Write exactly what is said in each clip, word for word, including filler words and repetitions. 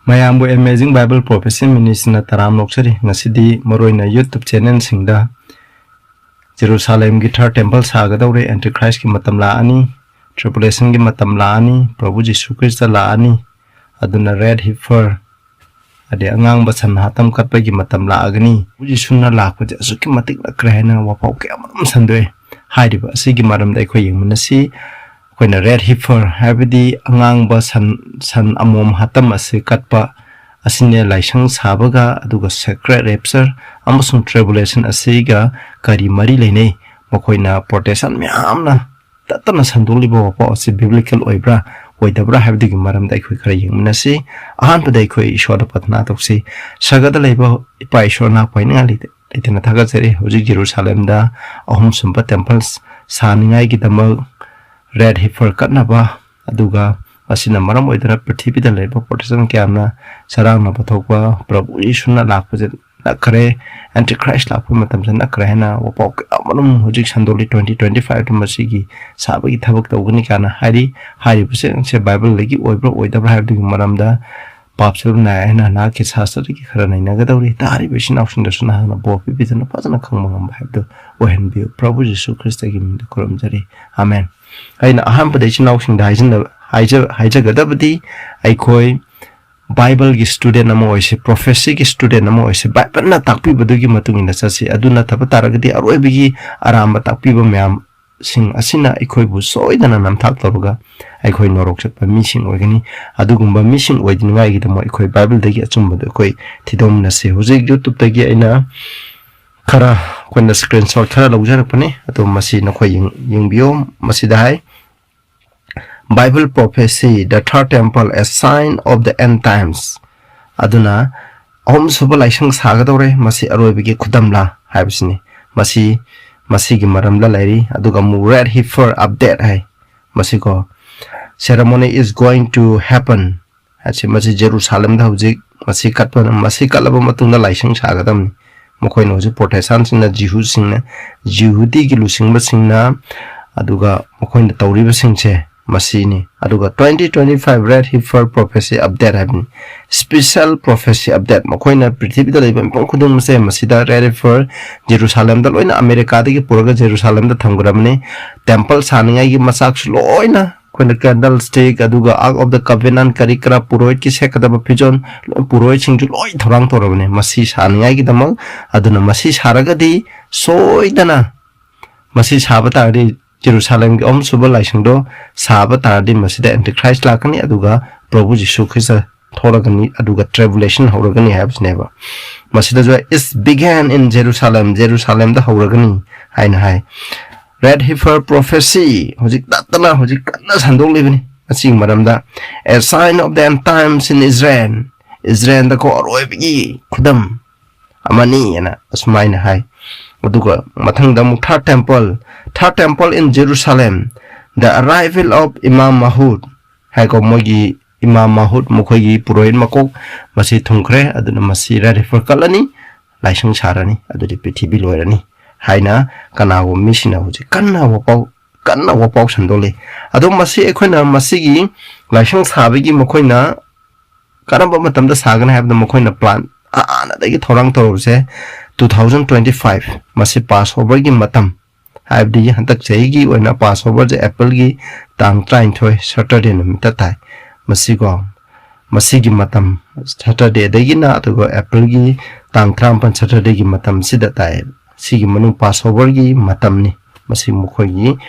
ꯃꯌꯥꯝꯕꯨ Amazing Bible Prophecy Ministryꯅ ꯇꯔꯥꯝ ꯑꯣꯛꯆꯔꯤ꯫ ꯉꯁꯤꯗꯤ ꯃꯔꯨꯑꯣꯏꯅ YouTube channelꯁꯤꯡꯗ ꯖꯦꯔꯨꯁꯥꯂꯦꯝꯒꯤ third temple ꯁꯥꯒꯗꯧꯔꯦ, Antichristꯀꯤ ꯃꯇꯝ ꯂꯥꯛꯑꯅꯤ, tribulationꯒꯤ ꯃꯇꯝ ꯂꯥꯛꯑꯅꯤ, ꯄ꯭ꯔꯚꯨ ꯖꯤꯁꯨ ꯈ꯭ꯔꯤꯁꯇ ꯂꯥꯛꯑꯅꯤ, ꯑꯗꯨꯅ red heifer, ꯑꯗꯩ ꯑꯉꯥꯡꯕ ꯁꯟ ꯍꯥꯇꯝ ꯀꯠꯄꯒꯤ ꯃꯇꯝ ꯂꯥꯛꯑꯒꯅꯤ꯫ ꯄ꯭ꯔꯚꯨ ꯖꯤꯁꯨꯅ ꯂꯥꯛꯄꯁꯦ ꯑꯁꯨꯛꯀꯤ ꯃꯇꯤꯛ ꯅꯛꯈ꯭ꯔꯦ ꯍꯥꯏꯅ ꯋꯥꯐꯥꯎ ꯀꯌꯥ ꯑꯃꯔꯣꯝ ꯁꯟꯗꯣꯛꯑꯦ꯫ ꯍꯥꯏꯔꯤꯕ ꯑꯁꯤꯒꯤ ꯃꯔꯝꯗ ꯑꯩꯈꯣꯏ ꯌꯦꯡꯃꯤꯟꯅꯁꯤ꯫ ꯑꯩꯈꯣꯏꯅ red heifer ꯍꯥꯏꯕꯗꯤ ꯑꯉꯥꯡꯕ ꯁꯟ, ꯁꯟ ꯑꯃꯣꯝ ꯍꯥꯇꯝ ꯑꯁꯤ ꯀꯠꯄ ꯑꯁꯤꯅꯦ ꯂꯥꯏꯁꯪ ꯁꯥꯕꯒ, ꯑꯗꯨꯒ secret rapture ꯑꯃꯁꯨꯡ tribulation ꯑꯁꯤꯒ ꯀꯔꯤ ꯃꯔꯤ ꯂꯩꯅꯩ? ꯃꯈꯣꯏꯅ Protestant ꯃꯌꯥꯝꯅ ꯇꯠꯇꯅ ꯁꯟꯗꯣꯛꯂꯤꯕ ꯋꯥꯐꯥꯎ ꯑꯁꯤ biblical ꯑꯣꯏꯕ꯭ꯔꯥ, ꯑꯣꯏꯗꯕ꯭ꯔꯥ ꯍꯥꯏꯕꯗꯨꯒꯤ ꯃꯔꯝꯗ ꯑꯩꯈꯣꯏ ꯈꯔ ꯌꯦꯡꯃꯤꯟꯅꯁꯤ꯫ ꯑꯍꯥꯟꯕꯗ ꯑꯩꯈꯣꯏ ꯏꯁꯣꯔꯗ ꯄ꯭ꯔꯊꯅꯥ ꯇꯧꯁꯤ꯫ ꯁꯔꯒꯗ ꯂꯩꯕ ꯏꯄꯥ ꯏꯁꯣꯔ, ꯅꯅꯥꯛ ꯄꯥꯏꯅꯤꯡꯉꯥꯏ ꯂꯩꯇ-, ꯂꯩꯇꯅ ꯊꯥꯒꯠꯆꯔꯤ꯫ ꯍꯧꯖꯤꯛ ꯖꯦꯔꯨꯁꯥꯂꯦꯝꯗ ꯑꯍꯨꯝꯁꯨꯕ temple ꯁꯥꯅꯤꯡꯉꯥꯏꯒꯤꯗꯃꯛ red heifer ꯀꯠꯅꯕ, ꯑꯗꯨꯒ ꯃꯁꯤꯅ ꯃꯔꯝ ꯑꯣꯏꯗꯨꯅ ꯄ꯭ꯔꯤꯊꯤꯕꯤꯗ ꯂꯩꯔꯤꯕ Protestant ꯀꯌꯥꯝꯅ ꯆꯔꯥꯡꯅꯕ ꯊꯣꯛꯄ ꯄ꯭ꯔꯚꯨ ꯌꯤꯁꯨꯅ ꯂꯥꯛꯄꯁꯦ ꯅꯛꯈ꯭ꯔꯦ, Antichrist ꯂꯥꯛꯄꯒꯤ ꯃꯇꯝꯁꯦ ꯅꯛꯈ꯭ꯔꯦ ꯍꯥꯏꯅ ꯋꯥꯄꯥꯎ ꯀꯌꯥ ꯑꯃꯔꯣꯝ ꯍꯧꯖꯤꯛ ꯁꯟꯗꯣꯛꯂꯤ꯫ Twenty twenty fiveꯇ ꯃꯁꯤꯒꯤ ꯁꯥꯕꯒꯤ ꯊꯕꯛ ꯇꯧꯒꯅꯤ ꯀꯥꯏꯅ ꯍꯥꯏꯔꯤ꯫ ꯍꯥꯏꯔꯤꯕꯁꯤꯡꯁꯦ Bibleꯗꯒꯤ ꯑꯣꯏꯕ꯭ꯔꯥ ꯑꯣꯏꯗꯕ꯭ꯔꯥ ꯍꯥꯏꯕꯗꯨꯒꯤ ꯃꯔꯝꯗ ꯄꯥꯞꯁꯦ ꯅꯥꯏ ꯍꯥꯏꯅ ꯅꯍꯥꯛꯀꯤ ꯁꯥꯁꯇ꯭ꯔꯗꯒꯤ ꯈꯔ ꯅꯩꯅꯒꯗꯧꯔꯤ꯫ ꯇꯥꯔꯤꯕ ꯏꯆꯤꯟ ꯏꯅꯥꯎꯁꯤꯡꯗꯁꯨ ꯅꯍꯥꯛꯅ ꯕꯣꯔ ꯄꯤꯕꯤꯗꯨꯅ ꯐꯖꯅ ꯈꯪꯕ ꯉꯝꯕ ꯍꯥꯏꯕꯗꯨ ꯑꯣꯏꯍꯟꯕꯤꯌꯨ꯫ ꯄ꯭ꯔꯚꯨ ꯖꯤꯁꯨ ꯈ꯭ꯔꯤꯁꯇꯒꯤ ꯃꯤꯡꯗ ꯈꯨꯔꯨꯝꯖꯔꯤ, ꯑꯃꯦꯟ꯫ ꯑꯩꯅ ꯑꯍꯥꯟꯕꯗ ꯏꯆꯤꯟ ꯏꯅꯥꯎꯁꯤꯡꯗ ꯍꯥꯏꯖꯟꯅ-, ꯍꯥꯏꯖ-, ꯍꯥꯏꯖꯒꯗꯕꯗꯤ, ꯑꯩꯈꯣꯏ Bibleꯒꯤ student ꯑꯃ ꯑꯣꯏꯁꯤ, prophecyꯒꯤ student ꯑꯃ ꯑꯣꯏꯁꯤ, Bibleꯅ ꯇꯥꯛꯄꯤꯕꯗꯨꯒꯤ ꯃꯇꯨꯡ ꯏꯟꯅ ꯆꯠꯁꯤ꯫ ꯑꯗꯨ ꯅꯠꯇꯕ ꯇꯥꯔꯒꯗꯤ ꯑꯔꯣꯏꯕꯒꯤ ꯑꯔꯥꯟꯕ ꯇꯥꯛꯄꯤꯕ ꯃꯌꯥꯝꯁꯤꯡ ꯑꯁꯤꯅ ꯑꯩꯈꯣꯏꯕꯨ ꯁꯣꯏꯗꯅ ꯅꯝꯊꯥꯛ ꯇꯧꯔꯒ ꯑꯩꯈꯣꯏ ꯅꯣꯔꯣꯛ ꯆꯠꯄ ꯃꯤꯁꯤꯡ ꯑꯣꯏꯒꯅꯤ꯫ ꯑꯗꯨꯒꯨꯝꯕ ꯃꯤꯁꯤꯡ ꯑꯣꯏꯗꯅꯤꯡꯉꯥꯏꯒꯤꯗꯃꯛ ꯑꯩꯈꯣꯏ Bibleꯗꯒꯤ ꯑꯆꯨꯝꯕꯗꯨ ꯑꯩꯈꯣꯏ ꯊꯤꯗꯣꯛꯃꯤꯟꯅꯁꯤ꯫ ꯍꯧꯖꯤꯛ YouTubeꯇꯒꯤ ꯑꯩꯅ ꯈꯔ, ꯑꯩꯈꯣꯏꯅ screenshot ꯈꯔ ꯂꯧꯖꯔꯛꯄꯅꯤ꯫ ꯑꯗꯣ ꯃꯁꯤ ꯅꯈꯣꯏ ꯌꯦꯡ-, ꯌꯦꯡꯕꯤꯌꯨ꯫ ꯃꯁꯤꯗ ꯍꯥꯏ, "Bible prophecy, the third temple, a sign of the end times"꯫ ꯑꯗꯨꯅ ꯑꯍꯨꯝꯁꯨꯕ ꯂꯥꯏꯁꯪ ꯁꯥꯒꯗꯧꯔꯦ, ꯃꯁꯤ ꯑꯔꯣꯏꯕꯒꯤ ꯈꯨꯗꯝꯂꯥ ꯍꯥꯏꯕꯁꯤꯅꯤ꯫ ꯃꯁꯤ, ꯃꯁꯤꯒꯤ ꯃꯔꯝꯗ ꯂꯩꯔꯤ꯫ ꯑꯗꯨꯒ ꯑꯃꯨꯛ red heifer update high. ꯃꯁꯤꯀꯣ, "Ceremony is going to happen" ꯍꯥꯏꯁꯦ, ꯃꯁꯤ ꯖꯦꯔꯨꯁꯥꯂꯦꯝꯗ ꯍꯧꯖꯤꯛ ꯃꯁꯤ ꯀꯠꯄ, ꯃꯁꯤ ꯀꯠꯂꯕ ꯃꯇꯨꯡꯗ ꯂꯥꯏꯁꯪ ꯁꯥꯒꯗꯕꯅꯤ꯫ ꯃꯈꯣꯏꯅ ꯍꯧꯖꯤꯛ Protestantꯁꯤꯡꯅ, ꯖꯤꯍꯨꯁꯤꯡꯅ, ꯖꯤꯍꯨꯗꯤꯒꯤ ꯂꯨꯆꯤꯡꯕꯁꯤꯡꯅ, ꯑꯗꯨꯒ ꯃꯈꯣꯏꯅ ꯇꯧꯔꯤꯕꯁꯤꯡꯁꯦ, ꯃꯁꯤꯅꯤ꯫ ꯑꯗꯨꯒ twenty twenty-five Red Heifer Prophecy Update ꯍꯥꯏꯕꯅꯤ, special prophecy update꯫ ꯃꯈꯣꯏꯅ ꯄ꯭ꯔꯤꯊꯤꯕꯤꯗ ꯂꯩꯕ ꯃꯤꯄꯨꯝ ꯈꯨꯗꯤꯡꯃꯛꯁꯦ ꯃꯁꯤꯗ Red Heifer ꯖꯦꯔꯨꯁꯥꯂꯦꯝꯗ ꯂꯣꯏꯅ ꯑꯃꯦꯔꯤꯀꯥꯗꯒꯤ ꯄꯨꯔꯒ ꯖꯦꯔꯨꯁꯥꯂꯦꯝꯗ ꯊꯝꯈ꯭ꯔꯕꯅꯤ꯫ ꯇꯦꯝꯄꯜ ꯁꯥꯅꯤꯡꯉꯥꯏꯒꯤ ꯃꯆꯥꯛꯁꯨ ꯂꯣꯏꯅ, ꯑꯩꯈꯣꯏꯅ candlestick, ꯑꯗꯨꯒ Ark of the Covenant, ꯀꯔꯤ ꯀꯔꯥ, ꯄꯨꯔꯣꯍꯤꯠꯀꯤ ꯁꯦꯠꯀꯗꯕ ꯐꯤꯖꯣꯜ, ꯂꯣꯏ, ꯄꯨꯔꯣꯍꯤꯠꯁꯤꯡꯁꯨ ꯂꯣꯏ ꯊꯧꯔꯥꯡ ꯇꯧꯔꯕꯅꯦ ꯃꯁꯤ ꯁꯥꯅꯤꯡꯉꯥꯏꯒꯤꯗꯃꯛ꯫ ꯑꯗꯨꯅ ꯃꯁꯤ ꯁꯥꯔꯒꯗꯤ ꯁꯣꯏꯗꯅ, ꯃꯁꯤ ꯁꯥꯕ ꯇꯥꯔꯗꯤ, ꯖꯦꯔꯨꯁꯥꯂꯦꯝꯒꯤ ꯑꯍꯨꯝꯁꯨꯕ ꯂꯥꯏꯁꯪꯗꯣ ꯁꯥꯕ ꯇꯥꯔꯗꯤ, ꯃꯁꯤꯗ Antichrist ꯂꯥꯛꯀꯅꯤ, ꯑꯗꯨꯒ ꯄ꯭ꯔꯚꯨ ꯖꯤꯁꯨ ꯈ꯭ꯔꯤꯁꯇ ꯊꯣꯛꯂꯒꯅꯤ, ꯑꯗꯨꯒ tribulation ꯍꯧꯔꯒꯅꯤ ꯍꯥꯏꯕꯁꯤꯅꯦꯕ꯫ ꯃꯁꯤꯗꯁꯨ "It began in Jerusalem", ꯖꯦꯔꯨꯁꯥꯂꯦꯝꯗ ꯍꯧꯔꯒꯅꯤ ꯍꯥꯏꯅ ꯍꯥꯏ꯫ Red Heifer Prophecy ꯍꯧꯖꯤꯛ ꯇꯠꯇꯅ ꯍꯧꯖꯤꯛ ꯀꯟꯅ ꯁꯟꯗꯣꯛꯂꯤꯕꯅꯤ꯫ ꯑꯁꯤꯒꯤ ꯃꯔꯝꯗ "A sign of the end times in Israel", ꯏꯖꯔꯦꯜꯗꯀꯣ ꯑꯔꯣꯏꯕꯒꯤ ꯈꯨꯗꯝ ꯑꯃꯅꯤ ꯍꯥꯏꯅ ꯑꯁꯨꯃꯥꯏꯅ ꯍꯥꯏ꯫ ꯑꯗꯨꯒ ꯃꯊꯪꯗ ꯑꯃꯨꯛ "Third Temple", "Third Temple in Jerusalem", "The Arrival of Imam Mahud" ꯍꯥꯏꯀꯣ, ꯃꯣꯏꯒꯤ ꯏꯃꯥꯝ ꯃꯥꯍꯨꯗ, ꯃꯈꯣꯏꯒꯤ ꯄꯨꯔꯣꯍꯤꯠ ꯃꯀꯣꯛ, ꯃꯁꯤ ꯊꯨꯡꯈ꯭ꯔꯦ꯫ ꯑꯗꯨꯅ ꯃꯁꯤ Red Heifer ꯀꯠꯂꯅꯤ, ꯂꯥꯏꯁꯪ ꯁꯥꯔꯅꯤ, ꯑꯗꯨꯗꯤ ꯄ꯭ꯔꯤꯊꯤꯕꯤ ꯂꯣꯏꯔꯅꯤ ꯍꯥꯏꯅ ꯀꯅꯥꯒꯨꯝꯕ ꯃꯤꯁꯤꯡꯅ ꯍꯧꯖꯤꯛ ꯀꯟꯅ ꯋꯥꯄꯥꯎ, ꯀꯟꯅ ꯋꯥꯄꯥꯎ ꯁꯟꯗꯣꯛꯂꯤ꯫ ꯑꯗꯣ ꯃꯁꯤ ꯑꯩꯈꯣꯏꯅ ꯃꯁꯤꯒꯤ ꯂꯥꯏꯁꯪ ꯁꯥꯕꯒꯤ ꯃꯈꯣꯏꯅ ꯀꯔꯝꯕ ꯃꯇꯝꯗ ꯁꯥꯒꯅꯤ ꯍꯥꯏꯕꯗ, ꯃꯈꯣꯏꯅ plan ꯍꯥꯟꯅꯗꯒꯤ ꯊꯧꯔꯥꯡ ꯇꯧꯔꯕꯁꯦ two thousand twenty-five, ꯃꯁꯤ Passover ꯒꯤ ꯃꯇꯝ, ꯍꯥꯏꯕꯗꯤ ꯍꯟꯗꯛ ꯆꯍꯤꯒꯤ ꯑꯣꯏꯅ Passover ꯁꯦ April ꯒꯤ ꯇꯥꯡ ꯇꯔꯥꯅꯤꯊꯣꯏ Saturday ꯅꯨꯃꯤꯠꯇ ꯇꯥꯏ꯫ ꯃꯁꯤꯀꯣ, ꯃꯁꯤꯒꯤ ꯃꯇꯝ Saturday ꯗꯒꯤꯅ, ꯑꯗꯨꯒ April ꯒꯤ ꯇꯥꯡ ꯇꯔꯥꯃꯥꯄꯟ Saturday ꯒꯤ ꯃꯇꯝꯁꯤꯗ ꯇꯥꯏ꯫ ꯁꯤꯒꯤ ꯃꯅꯨꯡ Passover ꯒꯤ ꯃꯇꯝꯅꯤ꯫ ꯃꯁꯤ ꯃꯈꯣꯏꯒꯤ,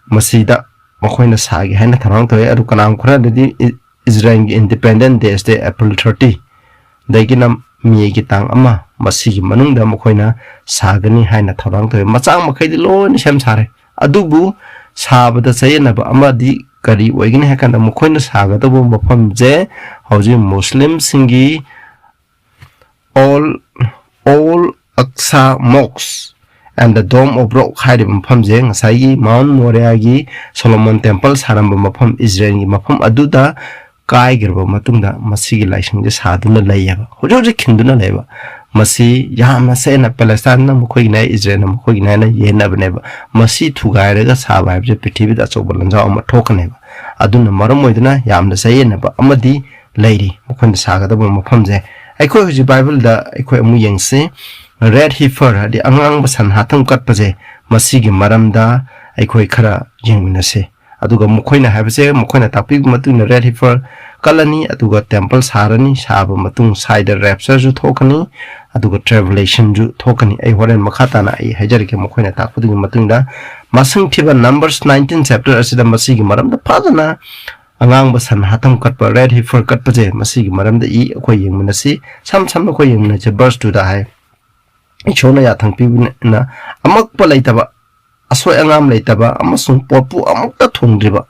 ꯃꯁꯤꯗ ꯃꯈꯣꯏꯅ ꯁꯥꯒꯦ ꯍꯥꯏꯅ ꯊꯧꯔꯥꯡ ꯇꯧꯏ꯫ ꯑꯗꯨ ꯀꯅꯥꯒꯨꯝꯕ ꯈꯔꯅꯗꯤ ꯏ-, ꯏꯖꯔꯦꯜꯒꯤ Independence Day ꯁꯦ April thirty ꯗꯒꯤꯅ May ꯒꯤ ꯇꯥꯡ ꯑꯃ, ꯃꯁꯤꯒꯤ ꯃꯅꯨꯡꯗ ꯃꯈꯣꯏꯅ ꯁꯥꯒꯅꯤ ꯍꯥꯏꯅ ꯊꯧꯔꯥꯡ ꯇꯧꯏ꯫ ꯃꯆꯥꯛ ꯃꯈꯩꯗꯤ ꯂꯣꯏꯅ ꯁꯦꯝ ꯁꯥꯔꯦ, ꯑꯗꯨꯕꯨ ꯁꯥꯕꯗ ꯆꯌꯦꯠꯅꯕ ꯑꯃꯗꯤ ꯀꯔꯤ ꯑꯣꯏꯒꯅꯤ ꯍꯥꯏ ꯀꯥꯟꯗ, ꯃꯈꯣꯏꯅ ꯁꯥꯒꯗꯧꯕ ꯃꯐꯝꯁꯦ ꯍꯧꯖꯤꯛ ꯃꯨꯁꯂꯤꯝꯁꯤꯡꯒꯤ Old, Old Aqsa Mosque and the Dome of Rock ꯍꯥꯏꯔꯤꯕ ꯃꯐꯝꯁꯦ, ꯉꯁꯥꯏꯒꯤ Mount Moriah ꯒꯤ Solomon Temple ꯁꯥꯔꯝꯕ ꯃꯐꯝ, ꯏꯖꯔꯦꯜꯒꯤ ꯃꯐꯝ ꯑꯗꯨꯗ ꯀꯥꯏꯈ꯭ꯔꯕ ꯃꯇꯨꯡꯗ ꯃꯁꯤꯒꯤ ꯂꯥꯏꯁꯪꯁꯦ ꯁꯥꯗꯨꯅ ꯂꯩꯌꯦꯕ, ꯍꯧꯖꯤꯛ ꯍꯧꯖꯤꯛ ꯈꯤꯟꯗꯨꯅ ꯂꯩꯕ꯫ ꯃꯁꯤ ꯌꯥꯝꯅ ꯆꯌꯦꯠꯅ, ꯄꯦꯂꯦꯁꯇꯥꯏꯟꯅ ꯃꯈꯣꯏꯒꯤꯅꯦ, ꯏꯖꯔꯦꯜꯅ ꯃꯈꯣꯏꯒꯤꯅꯦ ꯍꯥꯏꯅ ꯌꯦꯟꯅꯕꯅꯦꯕ꯫ ꯃꯁꯤ ꯊꯨꯒꯥꯏꯔꯒ ꯁꯥꯕ ꯍꯥꯏꯕꯁꯦ ꯄ꯭ꯔꯤꯊꯤꯕꯤꯗ ꯑꯆꯧꯕ ꯂꯥꯟꯖꯥꯎ ꯑꯃ ꯊꯣꯛꯀꯅꯦꯕ꯫ ꯑꯗꯨꯅ ꯃꯔꯝ ꯑꯣꯏꯗꯨꯅ ꯌꯥꯝꯅ ꯆꯌꯦꯠꯅꯕ ꯑꯃꯗꯤ ꯂꯩꯔꯤ ꯃꯈꯣꯏꯅ ꯁꯥꯒꯗꯕ ꯃꯐꯝꯁꯦ꯫ ꯑꯩꯈꯣꯏ ꯍꯧꯖꯤꯛ ꯕꯥꯏꯕꯜꯗ ꯑꯩꯈꯣꯏ ꯑꯃꯨꯛ ꯌꯦꯡꯁꯤ꯫ ꯔꯦꯠ ꯍꯤꯐꯔ ꯍꯥꯏꯗꯤ ꯑꯉꯥꯡꯕ ꯁꯟ ꯍꯥꯇꯝ ꯀꯠꯄꯁꯦ, ꯃꯁꯤꯒꯤ ꯃꯔꯝꯗ ꯑꯩꯈꯣꯏ ꯈꯔ ꯌꯦꯡꯃꯤꯟꯅꯁꯤ꯫ ꯑꯗꯨꯒ ꯃꯈꯣꯏꯅ ꯍꯥꯏꯕꯁꯦ, ꯃꯈꯣꯏꯅ ꯇꯥꯛꯄꯤꯕ ꯃꯇꯨꯡ ꯏꯟꯅ ꯔꯦꯠ ꯍꯤꯐꯔ ꯀꯠꯂꯅꯤ, ꯑꯗꯨꯒ ꯇꯦꯝꯄꯜ ꯁꯥꯔꯅꯤ, ꯁꯥꯕ ꯃꯇꯨꯡ ꯁ꯭ꯋꯥꯏꯗ ꯔꯦꯞꯆꯔꯁꯨ ꯊꯣꯛꯀꯅꯤ, ꯑꯗꯨꯒ ꯇ꯭ꯔꯤꯕꯨꯂꯦꯁꯟꯁꯨ ꯊꯣꯛꯀꯅꯤ꯫ ꯑꯩ ꯍꯣꯔꯦꯟ ꯃꯈꯥ ꯇꯥꯅ ꯑꯩ ꯍꯥꯏꯖꯔꯛꯀꯦ ꯃꯈꯣꯏꯅ ꯇꯥꯛꯄꯗꯨꯒꯤ ꯃꯇꯨꯡꯗ꯫ ꯃꯁꯤꯡ ꯊꯤꯕ ꯅꯝꯕꯔꯁ ꯅꯥꯏꯟꯇꯤꯟ ꯆꯦꯞꯇꯔ ꯑꯁꯤꯗ ꯃꯁꯤꯒꯤ ꯃꯔꯝꯗ ꯐꯖꯅ ꯑꯉꯥꯡꯕ ꯁꯟ ꯍꯥꯇꯝ ꯀꯠꯄ, ꯔꯦꯠ ꯍꯤꯐꯔ ꯀꯠꯄꯁꯦ, ꯃꯁꯤꯒꯤ ꯃꯔꯝꯗ ꯏ ꯑꯩꯈꯣꯏ ꯌꯦꯡꯃꯤꯟꯅꯁꯤ꯫ ꯁꯝ ꯁꯝꯅ ꯑꯩꯈꯣꯏ ꯌꯦꯡꯃꯤꯟꯅꯁꯤ, ꯕꯔꯁ ꯇꯨꯗ ꯍꯥꯏ, ꯏꯁꯣꯔꯅ ꯌꯥꯊꯪ ꯄꯤꯕꯅ ꯑꯃꯛꯄ ꯂꯩꯇꯕ, ꯑꯁꯣꯏ ꯑꯉꯥꯝ ꯂꯩꯇꯕ ꯑꯃꯁꯨꯡ ꯄꯣꯠꯄꯨ ꯑꯃꯨꯛꯇ ꯊꯣꯡꯗ꯭ꯔꯤꯕ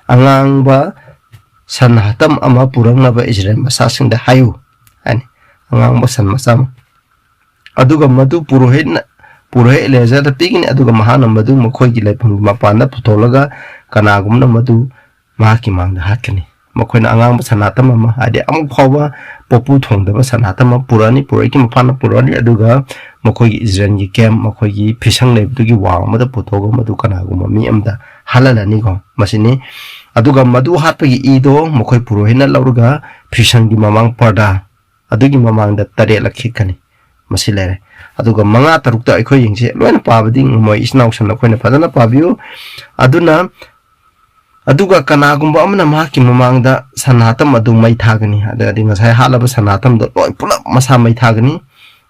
ꯑꯉꯥꯡꯕ ꯁꯟ ꯍꯥꯇꯝ ꯑꯃ ꯄꯨꯔꯛꯅꯕ ꯏꯁꯔꯥꯌꯦꯜ ꯃꯆꯥꯁꯤꯡꯗ ꯍꯥꯏꯌꯨ ꯍꯥꯏꯅꯤ꯫ ꯑꯉꯥꯡꯕ ꯁꯟ ꯃꯆꯥ ꯑꯃ꯫ ꯑꯗꯨꯒ ꯃꯗꯨ ꯄꯨꯔꯣꯍꯤꯠꯅ, ꯄꯨꯔꯣꯍꯤꯠ ꯑꯦꯂꯤꯌꯥꯖꯔꯗ ꯄꯤꯒꯅꯤ, ꯑꯗꯨꯒ ꯃꯍꯥꯛꯅ ꯃꯗꯨ ꯃꯈꯣꯏꯒꯤ ꯂꯩꯐꯝꯒꯤ ꯃꯄꯥꯟꯗ ꯄꯨꯊꯣꯛꯂꯒ ꯀꯅꯥꯒꯨꯝꯕꯅ ꯃꯗꯨ ꯃꯍꯥꯛꯀꯤ ꯃꯥꯡꯗ ꯍꯥꯠꯀꯅꯤ꯫ ꯃꯈꯣꯏꯅ ꯑꯉꯥꯡꯕ ꯁꯟ ꯍꯥꯇꯝ ꯑꯃ, ꯍꯥꯏꯗꯤ ꯑꯃꯨꯛ ꯐꯥꯎꯕ ꯄꯣꯠꯄꯨ ꯊꯣꯡꯗꯕ ꯁꯟ ꯍꯥꯇꯝ ꯑꯃ ꯄꯨꯔꯛꯑꯅꯤ, ꯄꯨꯔꯛꯏꯒꯤ ꯃꯄꯥꯟꯗ ꯄꯨꯔꯛꯑꯅꯤ, ꯑꯗꯨꯒ ꯃꯈꯣꯏꯒꯤ ꯏꯖꯔꯦꯜꯒꯤ ꯀꯦꯝ, ꯃꯈꯣꯏꯒꯤ ꯐꯤꯁꯪ ꯂꯩꯕꯗꯨꯒꯤ ꯋꯥꯡ ꯑꯃꯗ ꯄꯨꯊꯣꯛꯑꯒ ꯃꯗꯨ ꯀꯅꯥꯒꯨꯝꯕ ꯃꯤ ꯑꯃꯗ ꯍꯥꯠꯍꯜꯂꯅꯤꯀꯣ꯫ ꯃꯁꯤꯅꯤ꯫ ꯑꯗꯨꯒ ꯃꯗꯨ ꯍꯥꯠꯄꯒꯤ ꯏꯗꯣ ꯃꯈꯣꯏ ꯄꯨꯔꯣꯍꯤꯠꯅ ꯂꯧꯔꯒ ꯐꯤꯁꯪꯒꯤ ꯃꯃꯥꯡ ꯄꯔꯗꯥ ꯑꯗꯨꯒꯤ ꯃꯃꯥꯡꯗ ꯇꯔꯦꯠꯂꯛ ꯈꯤꯛꯀꯅꯤ꯫ ꯃꯁꯤ ꯂꯩꯔꯦ꯫ ꯑꯗꯨꯒ ꯃꯉꯥ ꯇꯔꯨꯛꯇ ꯑꯩꯈꯣꯏ ꯌꯦꯡꯁꯤ꯫ ꯂꯣꯏꯅ ꯄꯥꯕꯗꯤ ꯉꯝꯃꯣꯏ, ꯏꯆꯤꯟ ꯏꯅꯥꯎꯁꯤꯡ, ꯑꯩꯈꯣꯏꯅ ꯐꯖꯅ ꯄꯥꯕꯤꯌꯨ꯫ ꯑꯗꯨꯅ, ꯑꯗꯨꯒ ꯀꯅꯥꯒꯨꯝꯕ ꯑꯃꯅ ꯃꯍꯥꯛꯀꯤ ꯃꯃꯥꯡꯗ ꯁꯟ ꯍꯥꯇꯝ ꯑꯗꯨ ꯃꯩ ꯊꯥꯒꯅꯤ, ꯑꯗꯨꯒꯗꯤ ꯉꯁꯥꯏ ꯍꯥꯠꯂꯕ ꯁꯟ ꯍꯥꯇꯝꯗꯣ ꯂꯣꯏ ꯄꯨꯂꯞ ꯃꯁꯥ ꯃꯩ ꯊꯥꯒꯅꯤ,